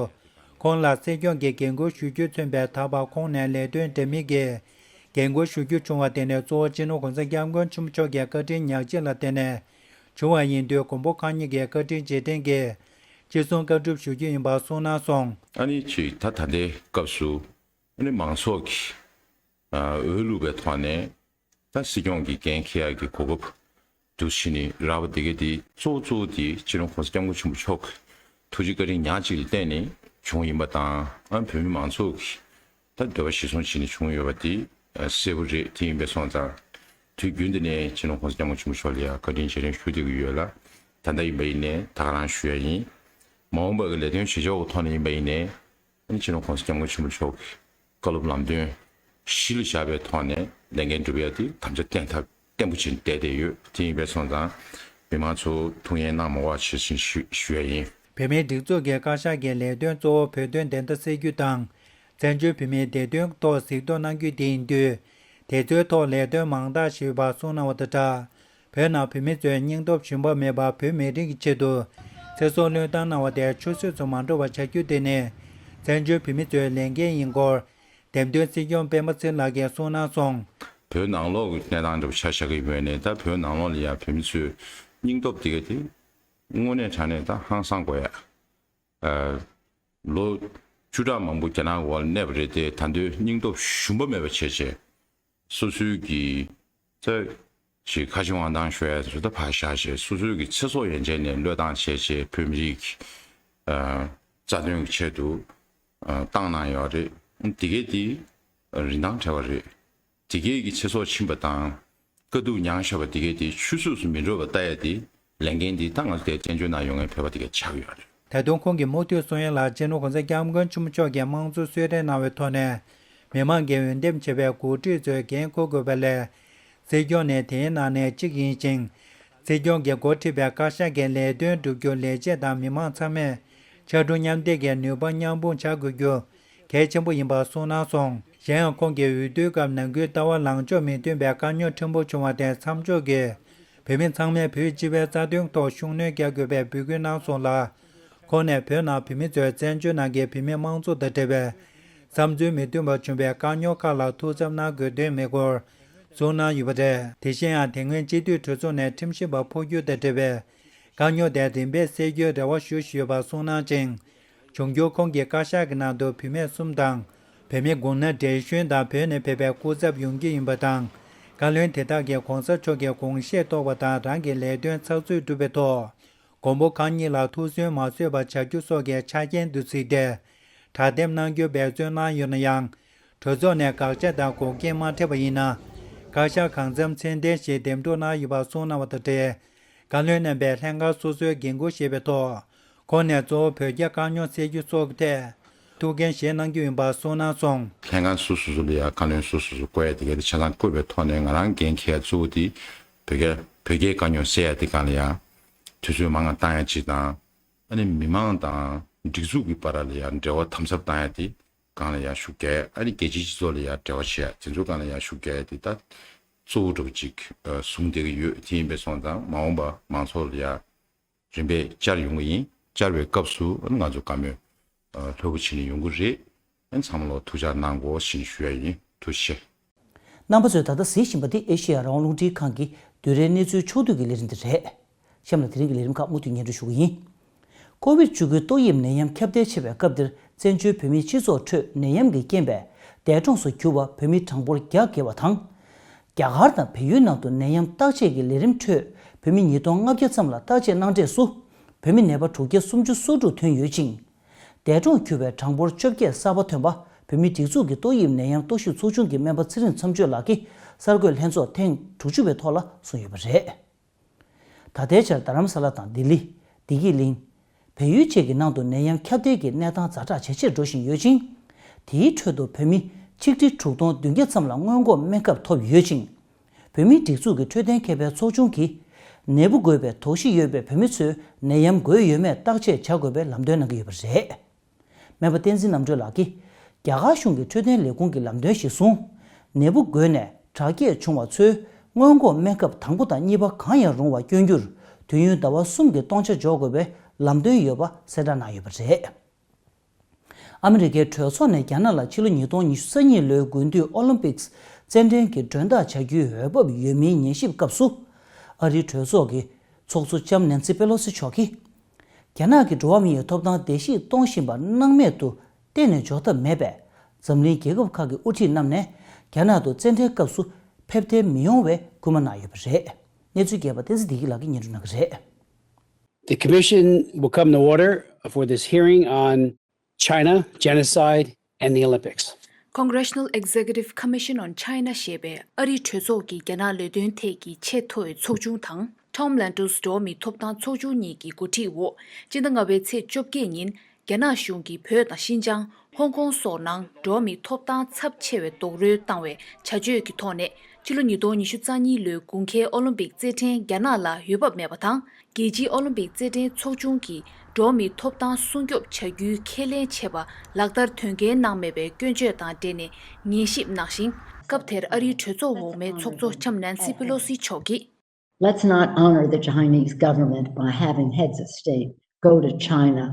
ཁོང་ལ་སྲིད་སྐྱོང་གི་འགན་འཁུར་ཞུ་རྒྱུས་མཚོན་པའི་ད་བར་ཁོང་ནས་ལས་དོན་འདྲ་མིན་གྱི་འགན་འཁུར་ཞུ་རྒྱུ་བྱུང་བ་དེ་ནི་གཙོ་བོ་སྤྱི་ནོར་༧གོང་ས་༧སྐྱབས་མགོན་ཆེན་པོ་མཆོག་གི་བཀའ་དྲིན་ཉག་གཅིག་ལ་བརྟེན་ནས་བྱུང་བ་ཡིན་དུས། མགོན་པོ་གང་ཉིད་ཀྱི་བཀའ་དྲིན་རྗེས་དྲན་གྱིས་ཅི་གསུང་བཀའ་སྒྲུབ་ཞུ་རྒྱུ་ཡིན་པ་གསུངས་གནང་སོང་། ཨ་ནི་ཅིག་ད་ད་ལྟའི་སྐབས་སུ་ཨ་ནི་མང་ཚོགས་ཀྱིས་ཨ་འོས་བླུགས་པའི་ཐོག་ནས། ད་སྲིད་སྐྱོང་གི་འགན་འཁྱེར་ཡག་གི་གོ་སྐབས་འདུག་ཕྱིན་ནི་རག་པ་དེ་ག་དེ་གཙོ་བོ་གཙོ་བོ་དེ་སྤྱི་ནོར་༧གོང་ས་༧སྐྱབས་མགོན་ཆེན་པོ་མཆོག་གི་ཐུགས་རྗེ་བཀའ་དྲིན་ཉག་གཅིག་ལ་བརྟེན་ནས་བྱུང་ཡིན་པ་དང་། ཨ་བོད་མི་མང་ཚོགས་ཀྱིས་ད་འདོད་པ་གཞིར་བཟུང་བྱས་ནས་བྱུང་ཡོད་པ་དེ་གསལ་པོ་རེད། དེ་ཡིན་པའི་སོང་ཙང་དུས་རྒྱུན་དུ་ནས་སྤྱི་ནོར་༧གོང་ས་༧སྐྱབས་མགོན་ཆེན་པོ་མཆོག་ལ་ཡང་བཀའ་དྲིན་རྗེས་དྲན་ཞུ་བསྡད་ཀྱི་ཡོད་ལ། ད་ལྟ་ཡིན་པ་ཡིན་ནའི་ད་ག་རང་ཞུ་ཡ་ཡིན། མ་འོངས་པ་གི་ལས་དོན་བྱེད་ཕྱོགས་ཀྱི་ཐོག་ནས་ཡིན་པ་ཡིན་ནའི། ཨ་ནི་སྤྱི་ནོར་༧གོང་ས་༧སྐྱབས་མགོན་ཆེན་པོ་མཆོག་གི་བཀའ་སློབ་ལམ་སྟོན་གཞི་ལ་བཞག་པའི་ཐོག་ནས་ལས་འགན་སྒྲུབ་ཡ་དེ་དམ་བཅའ་བརྟན་ཐབས་བརྟན་པོ་བྱས་བསྡད་བསྡད་ཡོད། དེ་ཡིན་པའི་སོང་ཙང་མི་མང་ཚོ་ཐུགས་ངལ་གནང་མ་དགོས་པ་བྱས་ཟིན་ཞུ་ཞུ་ཡ་ཡིན། བོད་མིའི་སྒྲིག་འཛུགས་ཀྱི་བཀའ་ཤག་གི་ལས་དོན་གཙོ་བོ་བོད་དོན་བདེན་མཐའ་གསལ་རྒྱུ་དང་། བཙན་བྱོལ་བོད་མིའི་བདེ་དོན་ཐོག་གཟིགས་རྟོག་གནང་རྒྱུ་དེ་ཡིན་དུས། དེ་ཚོའི་ཐོག་ལས་དོན་མང་དག་ཞིག་ཡོད་པ་གསུངས་གནང་བ་དང་སྦྲགས། བོད་ནང་བོད་མི་ཚོའི་སྙིང་སྟོབས་ཞུམ་པ་མེད་པར་བོད་མི་རིགས་ཀྱི་ཆེད་དུ་ཚེ་སྲོག་བློས་བཏང་གནང་བ་དེ་ཆུད་ཟོས་སུ་མ་འགྲོ་བ་བྱ་རྒྱུ་དེ་ནི་བཙན་བྱོལ་བོད་མི་ཚོའི་ལས་འགན་ཡིན་སྐོར། འདེམས་ཐོན་སྲིད་སྐྱོང་སྤེན་པ་ཚེ་རིང་ལགས་ཀྱིས་གསུངས་གནང་སོང་། བོད་ནང་ལོགས་ཀྱི་གནས་སྟངས་འདྲ་པོ་ཆ་བཞག་གི་ཡོད་ནས། ད་བོད་ནང་ལོགས་ལ་ཡང་བོད་མི་ཚོའི་སྙིང་སྟོབས་དེ་ག་དེ་དངོས་གནས་དྲང་གནས་ད་ཧང་སང་དགོས་ཡ། ཨ། ལོ་བཅུ་ཕྲག་མང་པོ་རྒྱ་ནག་འོག་ལ་གནས་པ་རེད་དེ། ད་དུང་སྙིང་སྟོབས་ཞུམ་པ་མེད་པ་བྱས་བྱས། སོ་སོའི་གི་ཚེ་ཅིག་ཁ་ཆེ་དབང་ཐང་ཤོར་ཡ་ཚོ་ད་ཕར་བཞག་བྱས། སོ་སོའི་གི་ཚེ་སྲོག་ཡན་ཆད་ནས་བློས་བཏང་བྱས་བྱས་བོད་མི་རིགས་ཀྱི་ཨ་རྩ་དོན་གྱི་ཆེད་དུ་ཨ་བཏང་གནང་ཡོད་རེད། འདི་གས་འདི་རིན་ཐང་བྲལ་བ་རེད། དེ་གས་ཀྱི་ཚེ་སྲོག་ཕྱིན་པ་དང་། དཀའ་སྡུག་མྱངས་བཞག་པ་དེ་གས་དེ་ཆུད་ཟོས་སུ་མི་འགྲོ་བ་ལྟ་ཡ་དེ་ལས་འགན་དེ་ད་ང་ཚོ་དེ་བཙན་བྱོལ་ནང་ཡོད་མཁན་བོད་པ་དེ་གས་ཆགས་ཡོད་རེད། ད་དུང་ཁོང་གིས་མུ་མཐུད་གསུང་ཡ་ལ། སྤྱི་ནོར་༧གོང་ས་༧སྐྱབས་མགོན་ཆེན་པོ་མཆོག་གིས་དམངས་གཙོ་གསོལ་རས་གནང་བའི་ཐོག་ནས་མི་མང་གིས་འོས་འདེམས་བྱས་པའི་འགོ་ཁྲིད་ཚོས་འགན་འཁུར་དགོས་པ་ལས། སྲིད་སྐྱོང་ནི་དེའི་ནང་ནས་གཅིག་ཡིན་ཞིང་། སྲིད་སྐྱོང་གིས་འགོ་ཁྲིད་པའི་བཀའ་ཤག་གི་ལས་དོན་བསྒྲུབ་རྒྱུར་ལས་བྱེད་དང་མི་མང་ཚང་མས་ཕྱར་གྲུ་མཉམ་འདེགས་ཀྱིས་ནུས་པ་མཉམ་སྤུངས་བྱ་དགོས་རྒྱུ་གལ་ཆེན་པོ་ཡིན་པ་གསུངས་གནང་སོང་། གཞན་ཡང་ཁོང་གིས་འོས་བསྡུའི་སྐབས་ནང་ཁུལ་ལྟ་བ་ལངས་ཕྱོགས་མི་མཐུན་པའི་དཀའ་རྙོག་ཕྲན་བུ་བྱུང་བ་དེ་མཚམས་འཇོག་གིས་བོད་མི་ཚང་མས་བོད་སྤྱི་པའི་རྩ་དོན་ཐོག་ཤུགས་སྣོན་རྒྱག་དགོས་པའི་འབོད་སྐུལ་གནང་སོང་ལ། ཁོང་ནས་བོད་ནང་བོད་མི་ཚོས་བཙན་བྱོལ་ནང་གི་བོད་མི་དམངས་གཙོ་དང་འབྲེལ་བའི་བསམ་ཚུལ་མི་མཐུན་པ་བྱུང་བའི་དཀའ་རྙོག་ཁག་ལ་ཐུགས་འཚབ་གནང་དགོས་དོན་མེད་སྐོར་གསུངས་གནང་ཡོད་པ་རེད། དེ་བཞིན་ཡང་དེ་སྔོན་སྤྱི་འཐུས་གྲོས་ཚོགས་ནས་ཁྲིམས་ཞིབ་པ་འཕོ་འགྱུར་དང་འབྲེལ་བའི་དཀའ་རྙོག་དེ་རིམ་པས་སེལ་རྒྱུའི་རེ་བ་ཞུ་བཞིན་ཡོད་པ་གསུངས་གནང་ཅིང་། འབྱུང་འགྱུར་ཁོང་གི་བཀའ་ཤག་གི་ནང་དུ་བུད་མེད་གསུམ་དང་། བོད་མི་དགུང་ན་བགྲེས་གཞོན་དང་བོད་ནས་ཕེབས་པའི་སྐུ་ཚབ་ཡོང་རྒྱུ་ཡིན་པ་དང་། བཀའ་བློན་དེ་དག་གིས་གོང་ས་མཆོག་གི་དགོངས་བཞེད་རྟོགས་པ་དང་། རང་གི་ལས་དོན་ཚགས་ཚུད་སྒྲུབ་པའི་ཐོག་མགོན་པོ་གང་ཉིད་ལ་ཐུགས་སུན་མ་གསོས་པ་བྱ་རྒྱུ་སོགས་ཀྱི་ཆ་རྐྱེན་དུ་གཟིགས་ཏེ། དྲ་འདེམས་གནང་རྒྱུ་འབད་བརྩོན་གནང་ཡོད་ན་ཡང་། གྲོས་ཚོགས་ནས་དགག་བྱ་དང་འགོག་རྐྱེན་མ་འཕྲད་པ་ཡིན་ན། བཀའ་ཤག་གང་འཚམ་ཚད་ལྡན་ཞིག་འདེམས་སྒྲུག་གནང་ཡོད་པ་གསུངས་གནང་བ་དང་འབྲེལ། བཀའ་བློན་རྣམ་པས་ལྷན་ཁང་སོ་སོའི་འགན་འཁུར་བཞེས་པའི་ཐོག་ཁོང་ནས་གཙོ་བོ་བོད་རྒྱ་དཀའ་རྙོག་སེལ་རྒྱུ་སོགས་ཀྱི་ཐད་ཐུགས་འགན་བཞེས་གནང་རྒྱུ་ཡིན་པ་གསུངས་གནང་སོང་། ལྷན་ཁང་སོ་སོ་སོ་ལ་ཡང་བཀའ་བློན་སོ་སོ་སོ་བསྐོ་ཡ་དེ་ག་དེ་ཆ་ཚང་བསྐོས་པའི་ཐོག་ནས་ང་རང་འགན་འཁྱེར་ཡ་གཙོ་བོ་དེ་བོད་རྒྱ་ བོད་རྒྱའི་དཀའ་རྙོག་སེལ་ཡ་དེ་སྒང་ལ་ཡ་དུས་ཚོད་མང་ང་བཏང་ཡ་གཅིག་དང་། ཨ་ནི་མི་མང་དང་སྒྲིག་འཛུགས་ཀྱི་བར་ལ་ཡ་འབྲེལ་བ་དམ་ཟབ་བཏང་ཡ་དེ་སྒང་ལ་ཡ་ཤུགས་རྒྱག་ཨ་ནི་རྒྱལ་སྤྱིའི་སྤྱི་ཚོགས་ལ་ཡ་འབྲེལ་བ་བྱེད་ཡ་དེ་ཚོ་སྒང་ལ་ཡ་ཤུགས་རྒྱག་ཡ་དེ་ད་གཙོ་བོ་འདྲ་བོ་ཅིག་ཨ་བཟུང་བསྡད་ཀྱི་ཡོད། དེ་ཡིན་པས་སོང་ཙང་མ་འོངས་པ་མང་ཚོགས་ལ་ཡ་རིམ་པས་བཅར་ཡོང་གི་ཡིན། བཅར་བའི་སྐབས་སུ་ང་ཚོ་བཀའ་མོལ་ལྷོད་པོ་བྱས་ནས་ཡོང་གི་རེད། ཚང་མ་ལ་ཐུགས་འཇགས་གནང་དགོས་ཞེས་ཞུ་ཡ་ཡིན། ཐུགས་རྗེ་ཆེ། རྣམ་པ་ཚོས་ད་ལྟ་གཟིགས་བཞིན་པ་འདི་ཨེ་ཤེ་ཡ་རང་དབང་རླུང་འཕྲིན་ཁང་གི་བདུན་རེའི་གནས་ཚུལ་ཕྱོགས་བསྡུས་ཀྱི་ལས་རིམ་འདི་རེད། གཤམ་ལ་དེ་རིང་གི་ལས་རིམ་ཁག་མུ་མཐུད་སྙན་སྒྲོན་ཞུ་གི་ཡིན། ཀོ་བིད་བཅུ་དགུའི་ཏོག་དབྱིབས་ནད་ཡམས་ཁྱབ་གདལ་ཆེ་བའི་སྐབས་འདིར་བཙན་བྱོལ་བོད་མིའི་སྤྱི་ཚོགས་ཁྲོད་ནད་ཡམས་ཀྱི་རྐྱེན་པས་འདས་གྲོངས་སུ་གྱུར་བ་བོད་མི་གྲངས་འབོར་བརྒྱ་བརྒལ་བ་དང་། རྒྱ་གར་དང་བལ་ཡུལ་ནང་དུ་ནད་ཡམས་བརྟག་དཔྱད་ཀྱི་ལས་རིམ་ཁྲོད་བོད་མི་ཉིས་སྟོང་ལྔ་བརྒྱ་ཙམ་ལ་བརྟག་དཔྱད་གནང་འབྲས་སུ། བོད་མི་ནད་པ་དྲུག་བརྒྱ་སུམ་ཅུ་སོ་དྲུག་ཐོན་ཡོད་ཅིང་། འདས་གྲོངས་གྱུར་བའི་གྲངས་འབོར་བཅོ་བརྒྱད་གསར་པ་ཐོན་པ་བོད་མིའི་སྒྲིག་འཛུགས་ཀྱི་ཏོག་དབྱིབས་ནད་ཡམས་རྟོག་ཞིབ་ཚོགས་ཆུང་གི་སྨན་པ་ཚེ་རིང་མཚམས་གཅོད་ལགས་ཀྱིས་གསར་འགོད་ལྷན་ཚོགས་ཐེངས་དྲུག་ཅུ་པའི་ཐོག་ལ་གསུངས་ཡོད་པ་རེད། ད་ལྟའི་ཆར་རྡ་རམ་ས་ལ་དང་ལྡི་ལི། བདེ་སྐྱིད་གླིང་། བལ་ཡུལ་བཅས་ཀྱི་ནང་དུ་ནད་ཡམས་ཁྱབ་གདལ་གྱི་གནས་སྟངས་ཛ་དྲག་ཇེ་ཆེར་འགྲོ་བཞིན་ཡོད་ཅིང་། དེའི་ཁྲོད་དུ་བོད་མི་ཆིག་ཁྲི་དྲུག་སྟོང་བདུན་བརྒྱ་ཙམ་ལ་སྔོན་འགོག་སྨན་ཁབ་ཐོབ་ཡོད་ཅིང་། བོད་མིའི་སྒྲིག་འཛུགས་ཀྱི་འཕྲོད་བསྟེན་མཁས་པའི་ཚོགས་ཆུང་གིས། ནད་འབུ་འགོས་པའི་དོགས་གཞི་ཡོད་པའི་བོད་མི་ཚོས་ནད་ཡམས་འགོས་ཡོད་མེད་བརྟག་དཔྱད་བྱ་དགོས་པའི་ལམ་སྟོན་གནང་གི་ཡོད་པ་རེད། སྨན་པ་བསྟན་འཛིན་རྣམ་གྲོལ་ལགས་ཀྱིས། རྒྱ་གར་གཞུང་གི་འཕྲོད་བསྟེན་ལས་ཁུངས་ཀྱི་ལམ་སྟོན་གཞིར་བཟུང་། ནད་འབུ་འགོས་ནས་དྲག་སྐྱེད་བྱུང་བ་ཚོས་སྔོན་འགོག་སྨན་ཁབ་དང་པོ་དང་གཉིས་པ་གང་ཡང་རུང་བ་སྐྱོན་རྒྱུར་དུས་ཡུན་ཟླ་བ་གསུམ་གྱི་སྟོང་ཆ་འཇོག་དགོས་པའི་ལམ་སྟོན་ཡོད་པ་གསལ་བསྒྲགས་གནང་ཡོད་པ་རེད། ཨ་མི་རི་ཀའི་གྲོས་ཚོགས་ནས་རྒྱ་ནག་ལ་ཕྱི་ལོ་ཉིས་སྟོང་ཉི་ཤུ་རྩ་གཉིས་ལོའི་དགུན་དུས་ཨོ་ལིམ་པིག་རྩེད་འགྲན་གྱི་མགྲོན་བདག་བྱ་རྒྱུའི་འོས་བབ་ཡོད་མིན་ཉན་ཞིབ་སྐབས་སུ། ཨ་རིའི་གྲོས་ཚོགས་ཀྱི་ཚོགས་གཙོ་ལྕམ་ནན་སི་པེ་ལོ་སི་མཆོག་གིས། རྒྱ་ནག་གི་འགྲོ་བ་མིའི་ཐོབ་ཐང་བརྡལ་བཤིག་གཏོང་བཞིན་པ་སྣང་མེད་དུ་གཏན་ནས་འཇོག་ཐབས་མེད་པས། འཛམ་གླིང་རྒྱལ་ཁབ་ཁག་གི་དབུ་ཁྲིད་རྣམས་ནས་རྒྱ་ནག་ཏུ་རྩེད་འགྲན་སྐབས་སུ་ཕེབས་ཐལ་མི་ཡོང་བའི་སྐུལ་མ་གནང་ཡོད་པ་རེད། གནས་ཚུལ་རྒྱས་པ་བསྟན་འཛིན་བདེ་སྐྱིད་ལགས་ཀྱིས་སྙན་སྒྲོན་གནང་གི་རེད། The commission will come to order for this hearing on China genocide and the Olympics. Congressional Executive Commission on China ཞེས་པའི་ཨ་རིའི་གྲོས་ཚོགས་ཀྱི་རྒྱ་ནག་ལས་དོན་ཐད་ཀྱི་ཆེས་མཐོ་བའི་ཚོགས་ཆུང་དང་། Tom Lantos འགྲོ་བ་མིའི་ཐོབ་ཐང་ཚོགས་ཆུང་གཉིས་ཀྱི་འགོ་ཁྲིད་འོག་སྤྱི་ཟླ་ལྔ་པའི་ཚེས་བཅོ་བརྒྱད་ཉིན། རྒྱ་ནག་གཞུང་གིས་བོད་དང་ཤིན་ཅང་། ཧོང་ཀོང་སོགས་ནང་འགྲོ་བ་མིའི་ཐོབ་ཐང་ཚབས་ཆེ་བའི་རྡོག་རོལ་བཏང་བའི་བྱ་སྤྱོད་ཀྱི་ཐོག་ནས། ཕྱི་ལོ་ཉིས་སྟོང་ཉི་ཤུ་རྩ་གཉིས་ལོའི་དགུན་ཁའི་ཨོ་ལིམ་པིག་རྩེད་འགྲན་རྒྱ་ནག་ལ་འོས་བབ་མེད་པ་དང་། རྒྱལ་སྤྱིའི་ཨོ་ལིམ་པིག་རྩེད་འགྲན་ཚོགས་ཆུང་གིས་འགྲོ་བ་མིའི་ཐོབ་ཐང་སྲུང་སྐྱོབ་བྱ་རྒྱུའི་ཁས་ལེན་བྱས་པ་ལག་བསྟར་དོན་འཁྱོལ་གནང་མེད་པའི་སྐྱོན་བརྗོད་དང་འབྲེལ་ནས་ཉན་ཞིབ་གནང་ཞིང་། སྐབས་དེར་ཨ་རིའི་གྲོས་ཚོགས་འོག་མའི་ཚོགས་གཙོ་ལྕམ་ནན་སི་པེ་ལོ་སི་མཆོག་གིས། Let's not honor the Chinese government by having heads of state go to China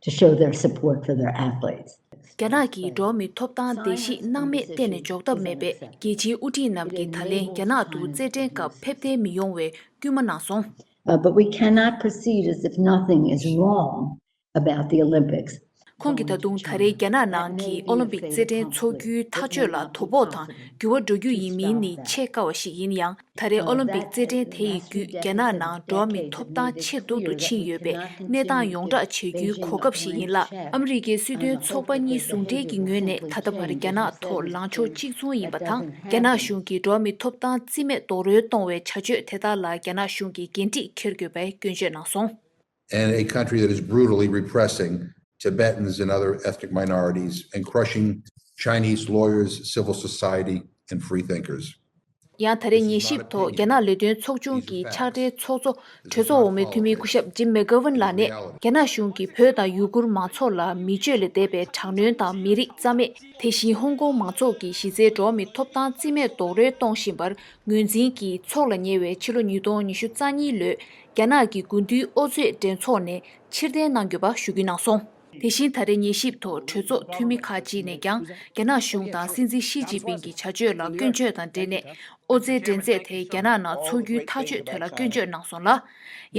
to show their support for their athletes. རྒྱ་ནག་གིས་འགྲོ་བ་མིའི་ཐོབ་ཐང་བརྡལ་བཤིག་སྣང་མེད་གཏན་ནས་འཇོག་ཐབས་མེད་པས། རྒྱལ་སྤྱིའི་དབུ་ཁྲིད་རྣམས་ཀྱིས་ད་ལན་རྒྱ་ནག་ཏུ་རྩེད་འགྲན་སྐབས་ཕེབས་ཐལ་མི་ཡོང་བའི་སྐུལ་མ་གནང་སོང་། Uh, but we cannot proceed as if nothing is wrong about the Olympics. ཁོང་གིས་ད་དུང་ད་རེས་རྒྱ་ནག་ནང་གི་ཨོ་ལིམ་པིག་རྩེད་འགྲན་འཚོགས་རྒྱུའི་ཐག་གཅོད་ལ་དོ་ཕོག་དང་འགྱུར་བ་འགྲོ་རྒྱུ་ཡིན་མིན་ནི་ཆེས་དཀའ་བ་ཞིག་ཡིན་ཡང་། ད་རེས་ཨོ་ལིམ་པིག་རྩེད་འགྲན་དེ་ཡི་བརྒྱུད་རྒྱ་ནག་ནང་འགྲོ་བ་མིའི་ཐོབ་ཐང་ཇེ་སྡུག་ཏུ་ཕྱིན་ཡོད་པས། གནས་སྟངས་ཡོངས་བསྒྲགས་བྱེད་རྒྱུའི་གོ་སྐབས་ཤིག་ཡིན་ལ། ཨ་མི་རི་ཀའི་སྲིད་དོན་ཚོགས་པ་གཉིས་ཟུང་འབྲེལ་གྱི་ངོས་ནས་ད་ལྟ་བར་རྒྱ་ནག་ཐོག་ལངས་ཕྱོགས་གཅིག་མཚུངས་ཡིན་པ་དང་། རྒྱ་ནག་གཞུང་གིས་འགྲོ་བ་མིའི་ཐོབ་ཐང་རྩིས་མེད་རྡོག་རོལ་གཏོང་བའི་བྱ་སྤྱོད་དེ་དག་ལ་རྒྱ་ནག་གཞུང་གིས་འགན་འཁྲི་འཁྱེར་དགོས་པའི་སྐྱོན་བརྗོད་གནང་སོང་། And a country that is brutally repressing Tibetans and other ethnic minorities and crushing Chinese lawyers, civil society, and free thinkers. ཡང་ད་རེས་ཉན་ཞིབ་ཐོག་རྒྱ་ནག་ལས་དོན་ཚོགས་ཆུང་གི་ཕྱག་སྦྲེལ་ཚོགས་གཙོ་གྲོས་ཚོགས་འོག་མའི་འཐུས་མི་སྐུ་ཞབས་ཇིམ་མེག་གྷ་ཝན་ལགས་ནས། རྒྱ་ནག་གཞུང་གིས་བོད་དང་ཡུ་གུར་མང་ཚོགས་ལ་མི་སྤྱོད་ལས་འདས་པའི་དྲག་གནོན་དང་མི་རིགས་རྩ་མེད། དེ་བཞིན་ཧོང་ཀོང་མང་ཚོགས་ཀྱི་གཞི་རྩའི་འགྲོ་བ་མིའི་ཐོབ་ཐང་རྩིས་མེད་རྡོག་རོལ་གཏོང་བཞིན་པར་ངོས་འཛིན་གྱིས་ཚོགས་ལ་ཉེ་བའི་ཕྱི་ལོ་ཉིས་སྟོང་ཉི་ཤུ་རྩ་གཉིས་ལོའི་རྒྱ་ནག་གི་དགུན་དུས་ཨོ་རྩེད་འགྲན་ཚོགས་ནས་ཕྱིར་འཐེན་གནང་དགོས་པ་ཞུ་རྒྱུ་གནང་སོང་། དེ་བཞིན་ད་རེས་ཉན་ཞིབ་ཐོག་གྲོས་ཚོགས་འཐུས་མི་ཁག་ཅིག་ནས་ཀྱང་། རྒྱ་ནག་གཞུང་དང་སྲིད་འཛིན་ཞི་ཅིན་ཕིང་གི་བྱ་སྤྱོད་ལ་སྐྱོན་བརྗོད་དང་འབྲེལ་ནས། ཨོ་རྩལ་འགྲན་རྩོད་དེ་རྒྱ་ནག་ནང་འཚོགས་རྒྱུའི་ཐག་གཅོད་ཐད་ལ་སྐྱོན་བརྗོད་གནང་སོང་ལ།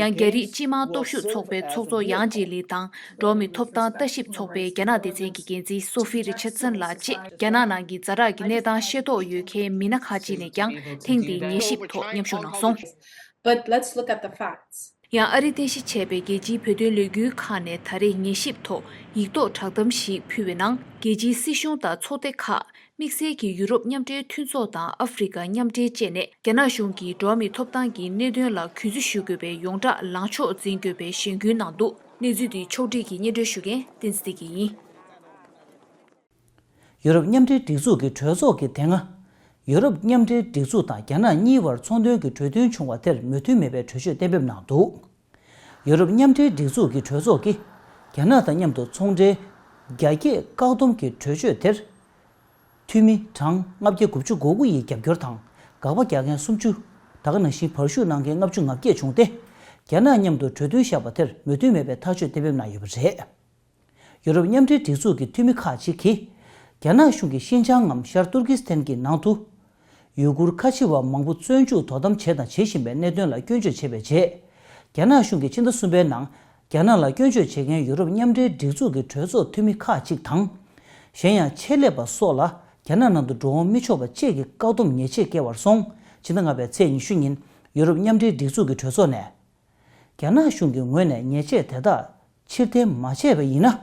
ཡང་རྒྱ་རིགས་སྤྱི་དམངས་སྟོབས་ཤུགས་ཚོགས་པའི་ཚོགས་གཙོ་ཡང་ཅི་ལི་དང་། འགྲོ་བ་མིའི་ཐོབ་ཐང་ལྟ་ཞིབ་ཚོགས་པའི་རྒྱ་ནག་སྡེ་ཚན་གྱི་འགན་འཛིན་སོ་ཧྥི་རི་ཆར་སན་ལགས་བཅས་རྒྱ་ནག་ནང་གི་ཛ་དྲག་གི་གནས་སྟངས་ཤེས་རྟོགས་ཡོད་མཁན་མི་སྣ་ཁག་ཅིག་ནས་ཀྱང་ཐེངས་འདིའི་ཉན་ཞིབ་ཐོག་མཉམ་ཞུགས་གནང་སོང་། But let's look at the facts. ཡང་ཨ་རིས་རྟེན་གཞི་བྱས་པའི་རྒྱལ་སྤྱིའི་བོད་དོན་ལས་འགུལ་ཁག་ནས་ད་རེས་ཉན་ཞིབ་ཐོག་ཡིག་ཐོག་བསྒྲགས་གཏམ་ཞིག་ཕུལ་བའི་ནང་། རྒྱལ་སྤྱིའི་སྲིད་གཞུང་དང་ཚོགས་སྡེ་ཁག་དམིགས་བསལ་གྱིས་ཡུ་རོབ་མཉམ་འབྲེལ་མཐུན་ཚོགས་དང་ཨ་ཧྥེ་རི་ཁ་མཉམ་འབྲེལ་བཅས་ནས་རྒྱ་ནག་གཞུང་གིས་འགྲོ་བ་མིའི་ཐོབ་ཐང་གི་གནད་དོན་ལ་གུས་བརྩི་ཞུ་དགོས་པའི་ཡོངས་གྲགས་ལངས་ཕྱོགས་འཛིན་དགོས་པའི་གཞེན་སྐུལ་གནང་འདུག། གནས་ཚུལ་འདི་ཕྱོགས་སྒྲིག་གིས་སྙན་སྒྲོན་ཞུ་མཁན་བསྟན་འཛིན་བདེ་སྐྱིད་ཡིན། ཡུ་རོབ་མཉམ་འབྲེལ་སྒྲིག་འཛུགས་ཀྱི་གྲོས་ཚོགས་ཀྱི་དེ་སྔ། ཡུ་རོབ་མཉམ་འབྲེལ་སྒྲིག་འཛུགས་དང་རྒྱ་ནག་གཉིས་བར་ཚོང་དོན་གྱི་གྲོས་མཐུན་བྱུང་བ་དེར་མོས་མཐུན་མེད་པའི་གྲོས་ཆོད་གཏན་འབེབས་གནང་འདུག་ཡུ་རོབ་མཉམ་འབྲེལ་སྒྲིག་འཛུགས་ཀྱི་གྲོས་ཚོགས་ཀྱིས་རྒྱ་ནག་དང་མཉམ་དུ་ཚོང་འབྲེལ་རྒྱ་སྐྱེད་བཀག་སྡོམ་གྱི་གྲོས་ཆོད་དེར། འཐུས་མི་གྲངས་ལྔ་བརྒྱ་དགུ་བཅུ་གོ་དགུ་ཡིས་རྒྱབ་སྐྱོར་དང་། དགག་པ་རྒྱག་མཁན་སུམ་ཅུ། ད་ག་ནང་བཞིན་བར་ཞུགས་གནང་མཁན་ལྔ་བཅུ་ང་བརྒྱད་བྱུང་སྟེ། རྒྱ་ནག་མཉམ་དུ་གྲོས་མཐུན་བཞག་པ་དེར་མོས་མཐུན་མེད་པའི་ཐག་གཅོད་གཏན་འབེབས་གནང་ཡོད་པ་རེད། ཡུ་རོབ་མཉམ་འབྲེལ་སྒྲིག་འཛུགས་ཀྱི་འཐུས་མི་ཁག་ཅིག་གིས། རྒྱ་ནག་གཞུང་གིས་ཤིན་ཅང་ངམ་ཤར་ཏུར་ཀི་སི་ཐན་གྱི་ནང་དུ། ཡུ་གུར་ཁ་ཆེ་བ་མང་པོ་བཙོན་འཇུག་དོ་དམ་བྱས་དང་བྱེད་བཞིན་པའི་གནད་དོན་ལ་སྐྱོན་བརྗོད་བྱས་པའི་རྗེས། རྒྱ་ནག་གཞུང་གིས་ཕྱི་ཟླ་གསུམ་པའི་ནང་། རྒྱ་ནག་ལ་སྐྱོན་བརྗོད་བྱེད་མཁན་ཡུ་རོབ་མཉམ་འབྲེལ་སྒྲིག་འཛུགས་ཀྱི་གྲོས་ཚོགས་འཐུས་མི་ཁག་ཅིག་དང་། གཞན་ཡང་ཆེད་ལས་པ་སོགས་ལ་རྒྱ་ནག་ནང་དུ་འགྲོ་འོང་མི་ཆོག་པ་བཅས་ཀྱི་བཀག་སྡོམ་ཉེས་ཆད་བཀལ་བར་སོང་། ཕྱི་ཟླ་ལྔ་པའི་ཚེས་ཉི་ཤུ་ཉིན་ཡུ་རོབ་མཉམ་འབྲེལ་སྒྲིག་འཛུགས་ཀྱི་གྲོས་ཚོགས་ནས། རྒྱ་ནག་གཞུང་གི་ངོས་ནས་ཉེས་ཆད་དེ་དག་ཕྱིར་འཐེན་མ་བྱས་པ་ཡིན་ན།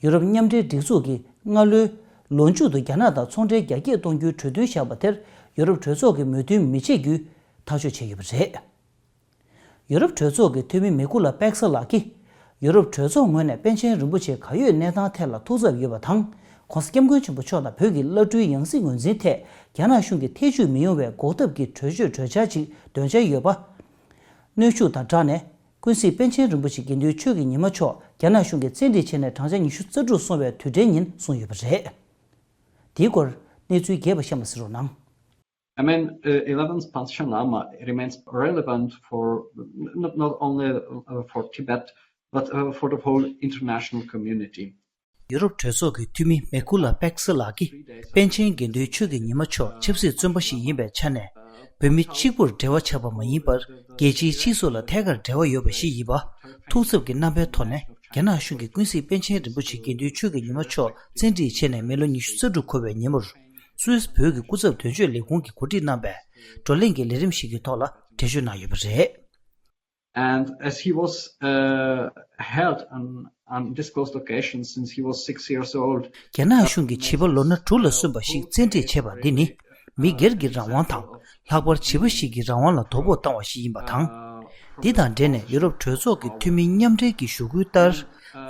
ཡུ་རོབ་མཉམ་འབྲེལ་སྒྲིག་འཛུགས་ཀྱིས་སྔ་ལོའི་ལོ་མཇུག་ཏུ་རྒྱ་ནག་དང་ཚོང་འབྲེལ་རྒྱ་སྐྱེད་གཏོང་རྒྱུའི་གྲོས་མཐུན་བཞག་པ་དེར་ཡུ་རོབ་གྲོས་ཚོགས་ཀྱིས་མོས་མཐུན་མི་བྱེད་རྒྱུའི་ཐག་གཅོད་བྱས་ཡོད་པ་རེད། ཡུ་རོབ་གྲོས་ཚོགས་ཀྱི་འཐུས་མི་མི་ཀུ་ལ་པེག་ས་ལགས་ཀྱིས། ཡུ་རོབ་གྲོས་ཚོགས་ངོས་ནས་པཎ་ཆེན་རིན་པོ་ཆེ་ག་ཡོད་གནས་སྟངས་ཐད་ལ་ཐུགས་འཚབ་ཡོད་པ་དང་། ྋགོང་ས་ྋསྐྱབས་མགོན་ཆེན་པོ་མཆོག་དང་བོད་ཀྱི་བླ་སྤྲུལ་ཡང་སྲིད་ངོས་འཛིན་ཐད་རྒྱ་ནག་གཞུང་གིས་ཐེ་བྱུས་མི་ཡོང་བའི་འགོག་ཐབས་ཀྱི་གྲོས་ཆོད་གྲོས་འཆར་ཅིག་འདོན་འཆར་ཡོད་པ། གནོན་ཤུགས་དང་སྦྲགས་ནས། ཀུན་གཟིགས་པཎ་ཆེན་རིན་པོ་ཆེ་དགེ་འདུན་ཆོས་ཀྱི་ཉི་མ་མཆོག་རྒྱ་ནག་གཞུང་གིས་བཙན་ཁྲིད་བྱས་ནས་བགྲང་བྱ་ཉི་ཤུ་རྩ་དྲུག་སོང་བའི་དུས་དྲན་ཉིན་གསུངས་ཡོད་པ་རེད། འདིའི་སྐོར་གནས་ཚུལ་རྒྱས་པ་གཤམ་ལ་གཟིགས་རོགས་གནང་། I mean, uh, eleventh Panchen Lama remains relevant for not, not only uh, for Tibet, but uh, for the whole international community. ཡུ་རོབ་གྲོས་ཚོགས་ཀྱི་འཐུས་མི་མེ་ཁུ་ལ་པེག་སི་ལགས་ཀྱིས། པཎ་ཆེན་དགེ་འདུན་ཆོས་ཀྱི་ཉི་མ་མཆོག་ཆབ་སྲིད་བཙོན་པ་ཞིག་ཡིན་པའི་ཆ་ནས། བོད་མི་གཅིག་པུར་འབྲེལ་བ་ཆགས་པ་མ་ཡིན་པར། རྒྱལ་སྤྱིའི་སྤྱི་ཚོགས་ལ་ཐད་ཀར་འབྲེལ་བ་ཡོད་པ་ཞིག་ཡིན་པ། ཐུགས་འཚབ་ཀྱི་རྣམ་པའི་ཐོག་ནས། རྒྱ་ནག་གཞུང་གིས་ཀུན་གཟིགས་པཎ་ཆེན་རིན་པོ་ཆེ་དགེ་འདུན་ཆོས་ཀྱི་ཉི་མ་མཆོག་བཙན་ཁྲིད་བྱས་ནས་མི་ལོ་ཉི་ཤུ་རྩ་དྲུག་འཁོར་བའི་ཉིན་མོར། སུད་སི་བོད་ཀྱི་སྐུ་ཚབ་དོན་གཅོད་ལས་ཁུངས་ཀྱིས་གོ་སྒྲིག་གནང་བའི་བགྲོ་གླེང་གི་ལས་རིམ་ཞིག་གི་ཐོག་ལ་འགྲེལ་བརྗོད་གནང་ཡོད་པ་རེད། And as he was uh, held on undisclosed occasions since he was six years old. རྒྱ་ནག་གཞུང་གིས་བྱིས་པ་ལོ་ན་དྲུག་ལ་སོན་པ་ཞིག་བཙན་ཁྲིད་བྱས་པ་འདི་ནི། མི་སྒེར་གྱི་རང་དབང་དང་། ལྷག་པར་བྱིས་པ་ཞིག་གི་རང་དབང་ལ་དོ་ཕོག་བཏང་བ་ཞིག་ཡིན་པ་དང་། འདི་དང་འབྲེལ་ནས་ཡུ་རོབ་གྲོས་ཚོགས་ཀྱི་འཐུས་མི་མཉམ་འབྲེལ་གྱི་ཞུ་སྐུལ་ལྟར།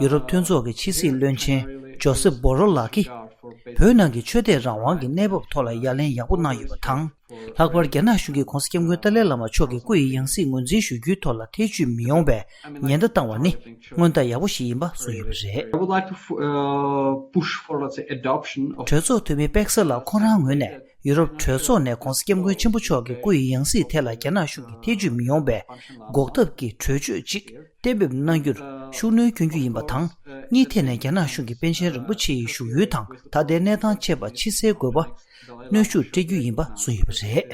ཡུ་རོབ་མཐུན་ཚོགས་ཀྱི་ཕྱི་སྲིད་བློན་ཆེན་ཇོ་སེབ་བྷོ་རོ་ལགས་ཀྱིས། བོད་ནང་གི་ཆོས་དད་རང་དབང་གི་གནས་བབ་ཐོག་ལ་ཡ་ལན་ཡག་པོ་གནང་ཡོད་པ་དང་། ལྷག་པར་རྒྱ་ནག་གཞུང་གིས་༧གོང་ས་༧སྐྱབས་མགོན་ཏཱ་ལའི་བླ་མ་མཆོག་གི་སྐུ་ཡི་ཡང་སྲིད་ངོས་འཛིན་ཞུ་རྒྱུའི་ཐོག་ལ་ཐེ་བྱུས་མི་ཡོང་བའི་ཉེན་བརྡ་བཏང་བ་ནི་སྔོན་བརྡ་ཡག་པོ་ཞིག་ཡིན་པ་གསུངས་ཡོད་པ་རེད། I would like to uh, push for, let's say, adoption of གྲོས་ཚོགས་འཐུས་མི་པེག་ས་ལགས་ཁོང་རང་ངོས་ནས་ཡུ་རོབ་གྲོས་ཚོགས་ནས་༧གོང་ས་༧སྐྱབས་མགོན་ཆེན་པོ་མཆོག་གི་སྐུ་ཡི་ཡང་སྲིད་ཐད་ལ་རྒྱ་ནག་གཞུང་གིས་ཐེ་བྱུས་མི་ཡོང་བའི་འགོག་ཐབས་ཀྱི་གྲོས་ཆོད་ཅིག་གཏན་འབེབས་གནང་རྒྱུར་ཤུགས་སྣོན་སྐྱོན་རྒྱུ་ཡིན་པ་དང་། གཉིས་ཐད་ནས་རྒྱ་ནག་གཞུང་གིས་པཎ་ཆེན་རིན་པོ་ཆེ་ཡི་བཞུགས་ཡུལ་དང་ད་ལྟའི་གནས་སྟངས་ཆད་པ་ཕྱི་གསལ་དགོས་པ། གནོན་ཤུགས་སྤྲད་རྒྱུ་ཡིན་པ་གསུངས་ཡོད་པ་རེད།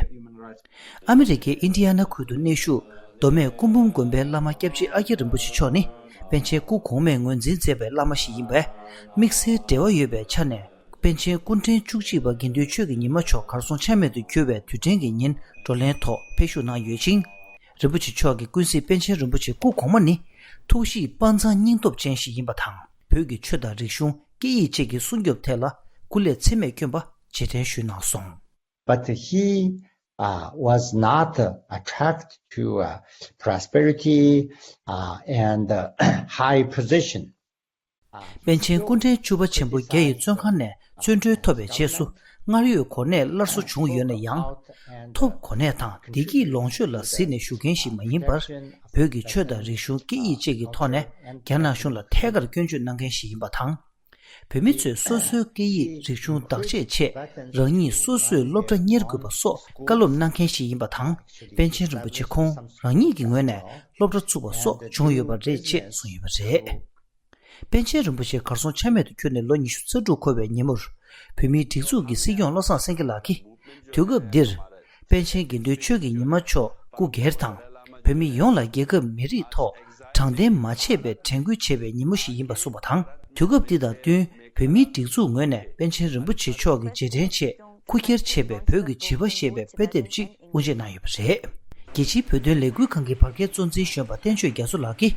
ཨ་མི་རི་ཀའི་ཨིན་ཌི་ཡ་ན་ཁུལ་དུ་གནས་བཞུགས་མདོ་སྨད་སྐུ་འབུམ་དགོན་པའི་བླ་མ་སྐྱབས་རྗེ་ཨ་ཀྱ་རིན་པོ་ཆེ་མཆོག་ནི། པཎ་ཆེན་སྐུ་གོང་མས་ངོས་འཛིན་མཛད་པའི་བླ་མ་ཞིག་ཡིན་པས། དམིགས་བསལ་འབྲེལ་བ་ཡོད་པའི་ཆ་ནས། པཎ་ཆེན་སྐུ་ཕྲེང་བཅུ་གཅིག་པ་དགེ་འདུན་ཆོས་ཀྱི་ཉི་མ་མཆོག་གར་སོང་ཆ་མེད་དུ་གྱུར་བའི་དུས་དྲན་གྱི་ཉིན་བགྲོ་གླེང་ཐོག་ཕེབས་ཞུགས་གནང་ཡོད་ཅིང་། རིན་པོ་ཆེ་མཆོག་གིས་ཀུན་གཟིགས་པཎ་ཆེན་རིན་པོ་ཆེ་སྐུ་གོང་མ་ནི་ཐུགས་གཤིས་དཔའ་མཛངས་སྙིང་སྟོབས་ཅན་ཞིག་ཡིན་པ་དང་། བོད་ཀྱི་ཆོས་དང་རིག་གཞུང་སྐད་ཡིག་བཅས་ཀྱི་སྲུང་སྐྱོབ་ཐད་ལ་སྐུ་ལས་ཚད་མེད་བསྐྱོན་པ་རྗེས་དྲན་ཞུས་གནང་སོང་། But he uh, was not uh, attracted to uh, prosperity uh, and uh, high position. པཎ་ཆེན་སྐུ་ཕྲེང་བཅུ་པ་ཆེན་པོ་རྒྱ་ཡི་བཙོན་ཁང་ནས་བཙོན་གྲོལ་ཐོབ་པའི་རྗེས་སུ་སྔར་ཡོད་གོ་གནས་སླར་གསོ་བྱུང་ཡོད་ན་ཡང་། ཐོབ་གོ་གནས་དང་བདེ་སྐྱིད་ལོངས་སྤྱོད་ལ་གཟིགས་ནས་བཞུགས་མཁན་ཞིག་མ་ཡིན་པར། བོད་ཀྱི་ཆོས་དང་རིག་གཞུང་སྐད་ཡིག་བཅས་ཀྱི་ཐོག་ནས་རྒྱ་ནག་གཞུང་ལ་ཐད་ཀར་སྐྱོན་བརྗོད་གནང་མཁན་ཞིག་ཡིན་པ་དང་། བོད་མི་ཚོས་སོ་སོའི་སྐད་ཡིག་རིག་གཞུང་བདག་གཅེས་ཆེད་རང་ཉིད་སོ་སོས་སློབ་གྲྭ་གཉེར་དགོས་པ་སོགས་བཀའ་སློབ་གནང་མཁན་ཞིག་ཡིན་པ་དང་། པཎ་ཆེན་རིན་པོ་ཆེ་ཁོང་རང་ཉིད་ཀྱི་ངོས་ནས་སློབ་གྲྭ་བཙུགས་པ་སོགས་བྱུང་ཡོད་པ་རེད་ཅེས་གསུངས་ཡོད་པ་རེད། པཎ་ཆེན་རིན་པོ་ཆེ་གར་སོང་ཆ་མེད་དུ་གྱུར་ནས་ལོ་ཉི་ཤུ་རྩ་དྲུག་འཁོར་བའི་ཉིན་མོར། བོད་མིའི་སྒྲིག་འཛུགས་ཀྱི་སྲིད་སྐྱོང་བློ་བཟང་སེང་གེ་ལགས་ཀྱིས། དུས་སྐབས་འདིར། པཎ་ཆེན་དགེ་འདུན་ཆོས་ཀྱི་ཉི་མ་མཆོག་སྐུ་སྒེར་དང་། བོད་མི་ཡོངས་ལ་རྒྱལ་ཁབ་མི་རིགས་ཐོག་དྲང་བདེན་མ་ཆད་པའི་དྲན་སྐུལ་བྱེད་པའི་ཉིན་མོ་ཞིག་ཡིན་པ་གསུངས་པ་དང་། དུས་སྐབས་འདི་དང་བསྟུན་བོད་མིའི་སྒྲིག་འཛུགས་ངོས་ནས་པཎ་ཆེན་རིན་པོ་ཆེ་མཆོག་གི་རྗེས་དྲན་ཆེད་སྐུ་འཁྱེར་བྱས་པའི་བོད་ཀྱི་བྱིས་པ་ཞེས་པའི་དཔེ་དེབ་ཅིག་དབུ་འབྱེད་གནང་ཡོད་པ་རེད། རྒྱལ་སྤྱིའི་བོད་དོན་ལས་འགུལ་ཁང་གི་བར་བརྒལ་གཙོ་འཛིན་གཞོན་པ་བསྟན་ཆོས་རྒྱ་མཚོ་ལགས་ཀྱིས།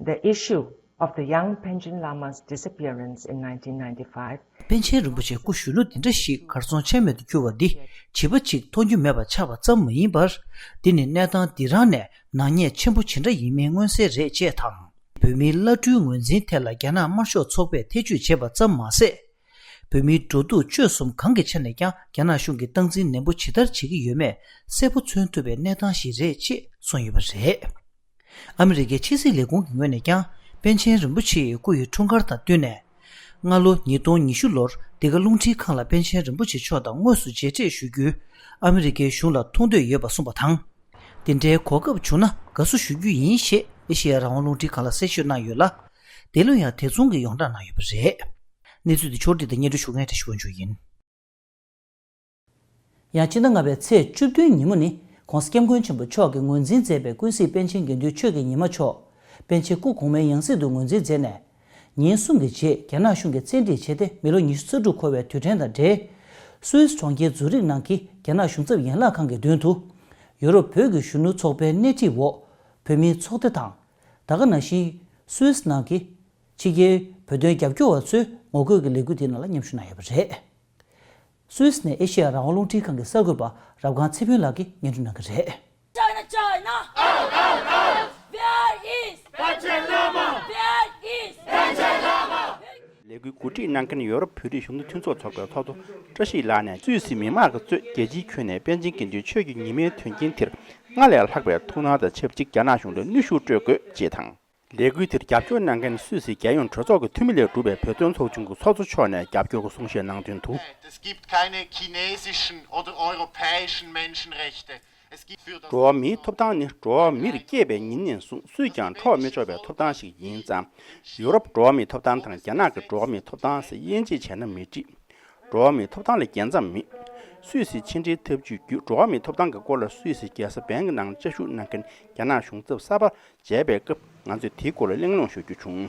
The issue of the young Panchen Lama's disappearance in nineteen ninety-five. པཎ་ཆེན་རིན་པོ་ཆེ་སྐུ་གཞོན་ནུ་འདི་འདྲ་ཞིག་གར་སོང་ཆ་མེད་དུ་གྱུར་བ་འདི་བྱིས་པ་གཅིག་མཐོང་རྒྱུ་མེད་པ་ཆགས་པ་ཙམ་མ་ཡིན་པར། འདི་ནི་གནས་སྟངས་འདི་རང་ནས་ནག་ཉེས་ཆེན་པོ་ཇི་འདྲ་ཡིན་མིན་མངོན་གསལ་རེད་ཅེས་དང་། བོད་མིའི་བླ་སྤྲུལ་ངོས་འཛིན་ཐད་ལ་རྒྱ་ནག་དམར་ཤོག་ཚོགས་པས་ཐེ་བྱུས་བྱས་པ་ཙམ་མ་ཟད། བོད་མིའི་འགྲོ་འདུག་སྤྱོད་གསུམ་གང་གི་ཆ་ནས་ཀྱང་རྒྱ་ནག་གཞུང་གིས་སྟངས་འཛིན་ནན་པོ་ཇི་ལྟར་བྱེད་ཀྱི་ཡོད་མེད་གསལ་པོ་མཚོན་ཐུབ་པའི་གནས་སྟངས་ཤིག་རེད་ཅེས་གསུངས་ཡོད་པ་རེད། ཨ་མི་རི་ཀའི་ཕྱི་སྲིད་ལས་ཁུངས་ཀྱི་ངོས་ནས་ཀྱང་པཎ་ཆེན་རིན་པོ་ཆེ་ཡི་སྐུ་ཡི་འཁྲུངས་སྐར་དང་བསྟུན་ནས། སྔ་ལོ་ཉིས་སྟོང་ཉི་ཤུ་ལོར་འདི་ག་རླུང་འཕྲིན་ཁང་ལ་པཎ་ཆེན་རིན་པོ་ཆེ་མཆོག་དང་དངོས་སུ་མཇལ་འཕྲད་ཞུ་རྒྱུའི་ཨ་མི་རི་ཀའི་གཞུང་ལ་མཐོང་འདོད་ཡོད་པ་གསུངས་པ་དང་། དེ་འདྲའི་གོ་སྐབས་བྱུང་ན་དགའ་བསུ་ཞུ་རྒྱུ་ཡིན་ཞེས་ཨེ་ཤེ་ཡ་རང་དབང་རླུང་འཕྲིན་ཁང་ལ་གསལ་བཤད་གནང་ཡོད་ལ། འདི་ལོ་ཡང་དེ་མཚུངས་ཀྱི་ཡོངས་བསྒྲགས་གནང་ཡོད་པ་རེད། གནས་ཚུལ་འདི་ཕྱོགས་བསྒྲིགས་དང་སྙན་སྒྲོན་ཞུ་མཁན་བཀྲ་ཤིས་དབང་ཕྱུག་ཡིན། ཡང་ཕྱི་ཟླ་ལྔ་པའི་ཚེས་བཅུ་བདུན་ཉིན་མོ་ནི་༸གོང་ས་༸སྐྱབས་མགོན་ཆེན་པོ་མཆོག་གིས་ངོས་འཛིན་མཛད་པའི་ཀུན་གཟིགས་པཎ་ཆེན་དགེ་འདུན་ཆོས་ཀྱི་ཉི་མ་མཆོག་པཎ་ཆེན་སྐུ་གོང་མའི་ཡང་སྲིད་དུ་ངོས་འཛིན་མཛད་ནས། ཉིན་གསུམ་གྱི་རྗེས་རྒྱ་ནག་གཞུང་གིས་བཙན་ཁྲིད་བྱས་ཏེ་མི་ལོ་ཉི་ཤུ་རྩ་དྲུག་འཁོར་བའི་དུས་དྲན་དང་འབྲེལ། སུད་སི་གྲོང་ཁྱེར་ཛུ་རིག་ནང་གི་རྒྱ་ནག་གཞུང་ཚབ་ཡན་ལག་ཁང་གི་མདུན་དུ། ཡོ་རོབ་བོད་ཀྱི་གཞོན་ནུ་ཚོགས་པའི་སྣེ་ཁྲིད་འོག་བོད་མིའི་ཚོགས་སྡེ་དང་། ད་ག་ནང་བཞིན་སུད་སི་ནང་གི་ཕྱི་རྒྱལ་བོད་དོན་རྒྱབ་སྐྱོར་བ་ཚོས་ངོ་རྒོལ་གྱི་ལས་འགུལ་དེའི་ནང་ལ་མཉམ་ཞུགས་གནང་ཡོད་པ་རེད། སུད་སི་ནས་ཨེ་ཤེ་ཡ་རང་དབང་རླུང་འཕྲིན་ཁང་གི་གསར་འགོད་པ་རབ་སྒང་ཚེ་ཕུན་ལགས་ཀྱིས་སྙན་སྒྲོན་གནང་གི་རེད། China, China! Out, out, out! Where is? Panchen Lama! Where is? Panchen Lama! ལས་འགུལ་གོ་སྒྲིག་གནང་མཁན་ཡོ་རོབ་བོད་རིགས་གཞོན་ནུ་མཐུན་ཚོགས་ཚོགས་པའི་ཚོགས་གཙོ་བཀྲ་ཤིས་ལགས་ནས་སུད་སི་མི་མང་གིས་གཙོས་རྒྱལ་སྤྱིའི་ཁྱོན་ནས་པཎ་ཆེན་དགེ་འདུན་ཆོས་ཀྱི་ཉི་མའི་དོན་རྐྱེན་དེར་སྔར་ལས་ལྷག་པའི་ཐུགས་སྣང་དང་ཆབས་ཅིག་རྒྱ་ནག་གཞུང་ལ་གནོན་ཤུགས་སྤྲོད་དགོས་ཅེས་དང་། ལས་འགུལ་དེར་རྒྱབ་སྐྱོར་གནང་མཁན་སུད་སི་རྒྱལ་ཡོངས་གྲོས་ཚོགས་ཀྱི་འཐུས་མི་ལས་གྲུབ་པའི་བོད་དོན་ཚོགས་ཆུང་གི་ཚོགས་གཙོ་མཆོག་ནས་རྒྱབ་སྐྱོར་གྱི་གསུང་བཤད་གནང་དོན་དུ། Es gibt keine chinesischen oder europäischen Menschenrechte. Es gibt für das འགྲོ་བ་མིའི་ཐོབ་ཐང་ནི་འགྲོ་བ་མིར་སྐྱེས་པའི་ཉིན་ནས་བཟུང་སུས་ཀྱང་འཕྲོག་མི་ཆོག་པའི་ཐོབ་ཐང་ཞིག་ཡིན་ཙང་། ཡུ་རོབ་འགྲོ་བ་མིའི་ཐོབ་ཐང་དང་རྒྱ་ནག་གི་འགྲོ་བ་མིའི་ཐོབ་ཐང་ཟེར་དབྱེ་འབྱེད་བྱས་ན་མི་འགྲིག་འགྲོ་བ་མིའི་ཐོབ་ཐང་ལ་རྒྱལ་མཚམས་མེད། སུད་སིའི་ཕྱི་འབྲེལ་ཐབས་ཇུས་བརྒྱུད་འགྲོ་བ་མིའི་ཐོབ་ཐང་གི་སྐོར་ལ་སུད་སིའི་རྒྱལ་ས་བྷན་གྱི་ནང་བཅའ་བཞུགས་གནང་མཁན་རྒྱ་ནག་གཞུང་ཚབ་གསར་པ་མཇལ་བའི་སྐབས་ང་ཚོས་དེའི་སྐོར་ལ་གླེང་སློང་ཞུ་རྒྱུ་བྱུང་།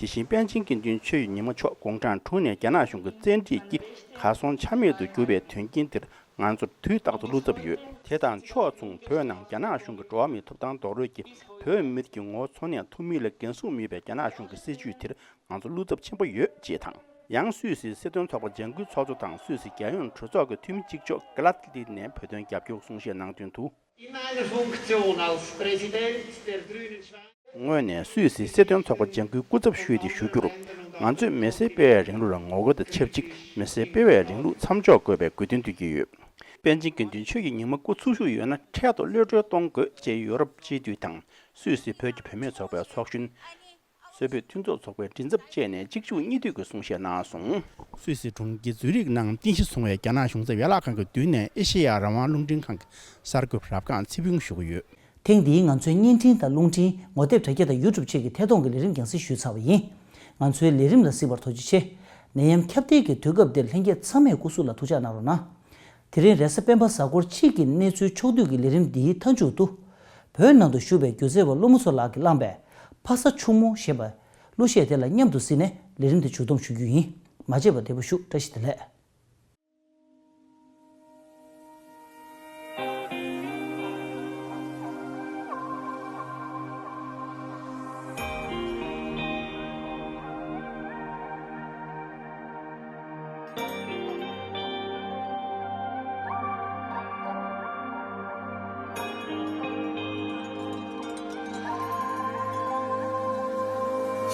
དེ་བཞིན་པཎ་ཆེན་དགེ་འདུན་ཆོས་ཀྱི་ཉི་མ་མཆོག་དགུང་གྲངས་དྲུག་ནས་རྒྱ་ནག་གཞུང་གི་བཙན་ཁྲིད་ཀྱིས་གར་སོང་ཆ་མེད་དུ་གྱུར་བའི་དོན་རྐྱེན་དེར་ང་ཚོར་དུས་རྟག་ཏུ་བློ་འཚབ་ཡོད། དེ་དང་ཕྱོགས་མཚུངས་བོད་ནང་རྒྱ་ནག་གཞུང་གི་འགྲོ་བ་མིའི་ཐོབ་ཐང་རྡོག་རོལ་གྱིས་བོད་མི་རིགས་ཀྱི་ངོ་བོ་འཚོ་གནས་ཐུབ་མིན་ལ་འགན་སྲུང་མེད་པའི་རྒྱ་ནག་གཞུང་གི་སྲིད་བྱུས་དེར་ང་ཚོ་བློ་འཚབ་ཆེན་པོ་ཡོད་ཅེས་དང་། ཡང་སུད་སིའི་སྲིད་དོན་ཚོགས་པ་འཇང་དགུའི་ཚོགས་གཙོ་དང་སུད་སི་རྒྱལ་ཡོངས་གྲོས་ཚོགས་ཀྱི་འཐུས་མི་གཅིག་ལྕོགས་གྷི་ལཱད་ལི་ནས་བོད་དོན་རྒྱབ་སྐྱོར་གསུང་བཤད་གནང་དོན་དུ། In meiner Funktion als Präsident der Grünen Schweiz དངོས་ནས་སུད་སིའི་སྲིད་དོན་ཚོགས་པ་འཇང་དགུའི་སྐུ་ཚབ་ཞུས་ཏེ་ཞུ་རྒྱུར། ང་ཚོས་མི་སེར་སྤེལ་བའི་རིང་ལུགས་ལ་ངོ་རྒོལ་དང་ཆབས་ཅིག་མི་སེར་སྤེལ་བའི་རིང་ལུགས་མཚམས་འཇོག་དགོས་པའི་དགོས་འདུན་བཏོན་གྱི་ཡོད། པཎ་ཆེན་དགེ་འདུན་ཆོས་ཀྱི་ཉི་མ་སྐུ་འཚོ་བཞུགས་ཡོད་ན་འཕྲལ་དུ་གློད་གྲོལ་གཏོང་དགོས་ཅེས་ཡོ་རོབ་སྤྱི་འཐུས་དང་སུད་སི་བོད་ཀྱི་བུད་མེད་ཚོགས་པའི་ཚོགས་གཞོན། སུད་བོད་མཐུན་ཚོགས་ཚོགས་པའི་མགྲིན་ཚབ་བཅས་ནས་གཅིག་མཇུག་གཉིས་མཐུད་ཀྱིས་གསུང་བཤད་གནང་སོང་། སུད་སི་གྲོང་ཁྱེར་ཛུ་རིག་ནང་རྟེན་གཞི་བཟུང་བའི་རྒྱ་ནག་གཞུང་ཚབ་ཡན་ལག་ཁང་གི་མདུན་ནས་ཨེ་ཤེ་ཡ་རང་དབང་རླུང་འཕྲིན་ཁང་གི་གསར་འགོད་པ་རབ་སྒང་ཚེ་ཕུན་ཞུ་གི་ཡོད། ཐེངས་འདིའི་ང་ཚོའི་བརྙན་འཕྲིན་དང་རླུང་འཕྲིན་ངོ་དེབ་དྲ་རྒྱ་དང་ཡུ་ཊུབ་བཅས་ཀྱི་ཐད་གཏོང་གི་ལས་རིམ་རྒྱང་སྲིང་ཞུས་ཚར་བ་ཡིན། ང་ཚོའི་ལས་རིམ་ལ་གཟིགས་པར་ཐུགས་རྗེ་ཆེ། ནད་ཡམས་ཁྱབ་གདལ་གྱི་དུས་སྐབས་འདིར་ལྷན་རྒྱས་ཚང་མས་སྐུ་གཟུགས་ལ་ཐུགས་ཅག་གནང་རོགས་གནང་། དེ་རིང་རེས་གཟའ་སྤེན་པ་གཟའ་འཁོར་གཅིག་གི་གནས་ཚུལ་ཕྱོགས་བསྡུས་ཀྱི་ལས་རིམ་འདིའི་མཐའ་མཇུག་ཏུ། བོད་ནང་དུ་བཞུགས་པའི་སྒྱུ་རྩལ་བ་ཀླུ་མོ་མཚོ་ལགས་ཀྱིས་བླངས་པའི་ཕ་ས་ཕྱུག་མོ་ཞེས་པ་གླུ་གཞས་དེ་ལ་མཉམ་དུ་གཟིགས་ནས་ལས་རིམ་འདི་མཇུག་བསྡོམས་ཞུ་རྒྱུ་ཡིན། མ་བརྗེད་པར་བདེ་པོ་བཞུགས། བཀྲ་ཤིས་བདེ་ལེགས།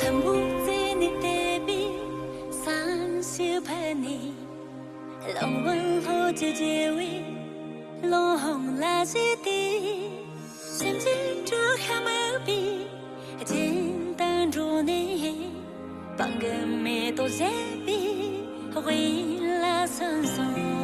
ལྷུན་པོ་རྩེ་ནས་བལྟས་པའི་བསམ་ཞིག་ཕན་ནས། ལོང་བ་ལྷོ་ཀྱི་རྒྱལ་བའི་ལོང་ལ་གཟིགས་ཏེ། སེམས་ཀྱི་དྲོད་ཁ་མུད་པའི་རྒྱུན་དུ་འགྲོ་ནས། སྤང་གི་མེ་ཏོག་བཞད་པའི་དབུས་ལ་སོན་སོང་།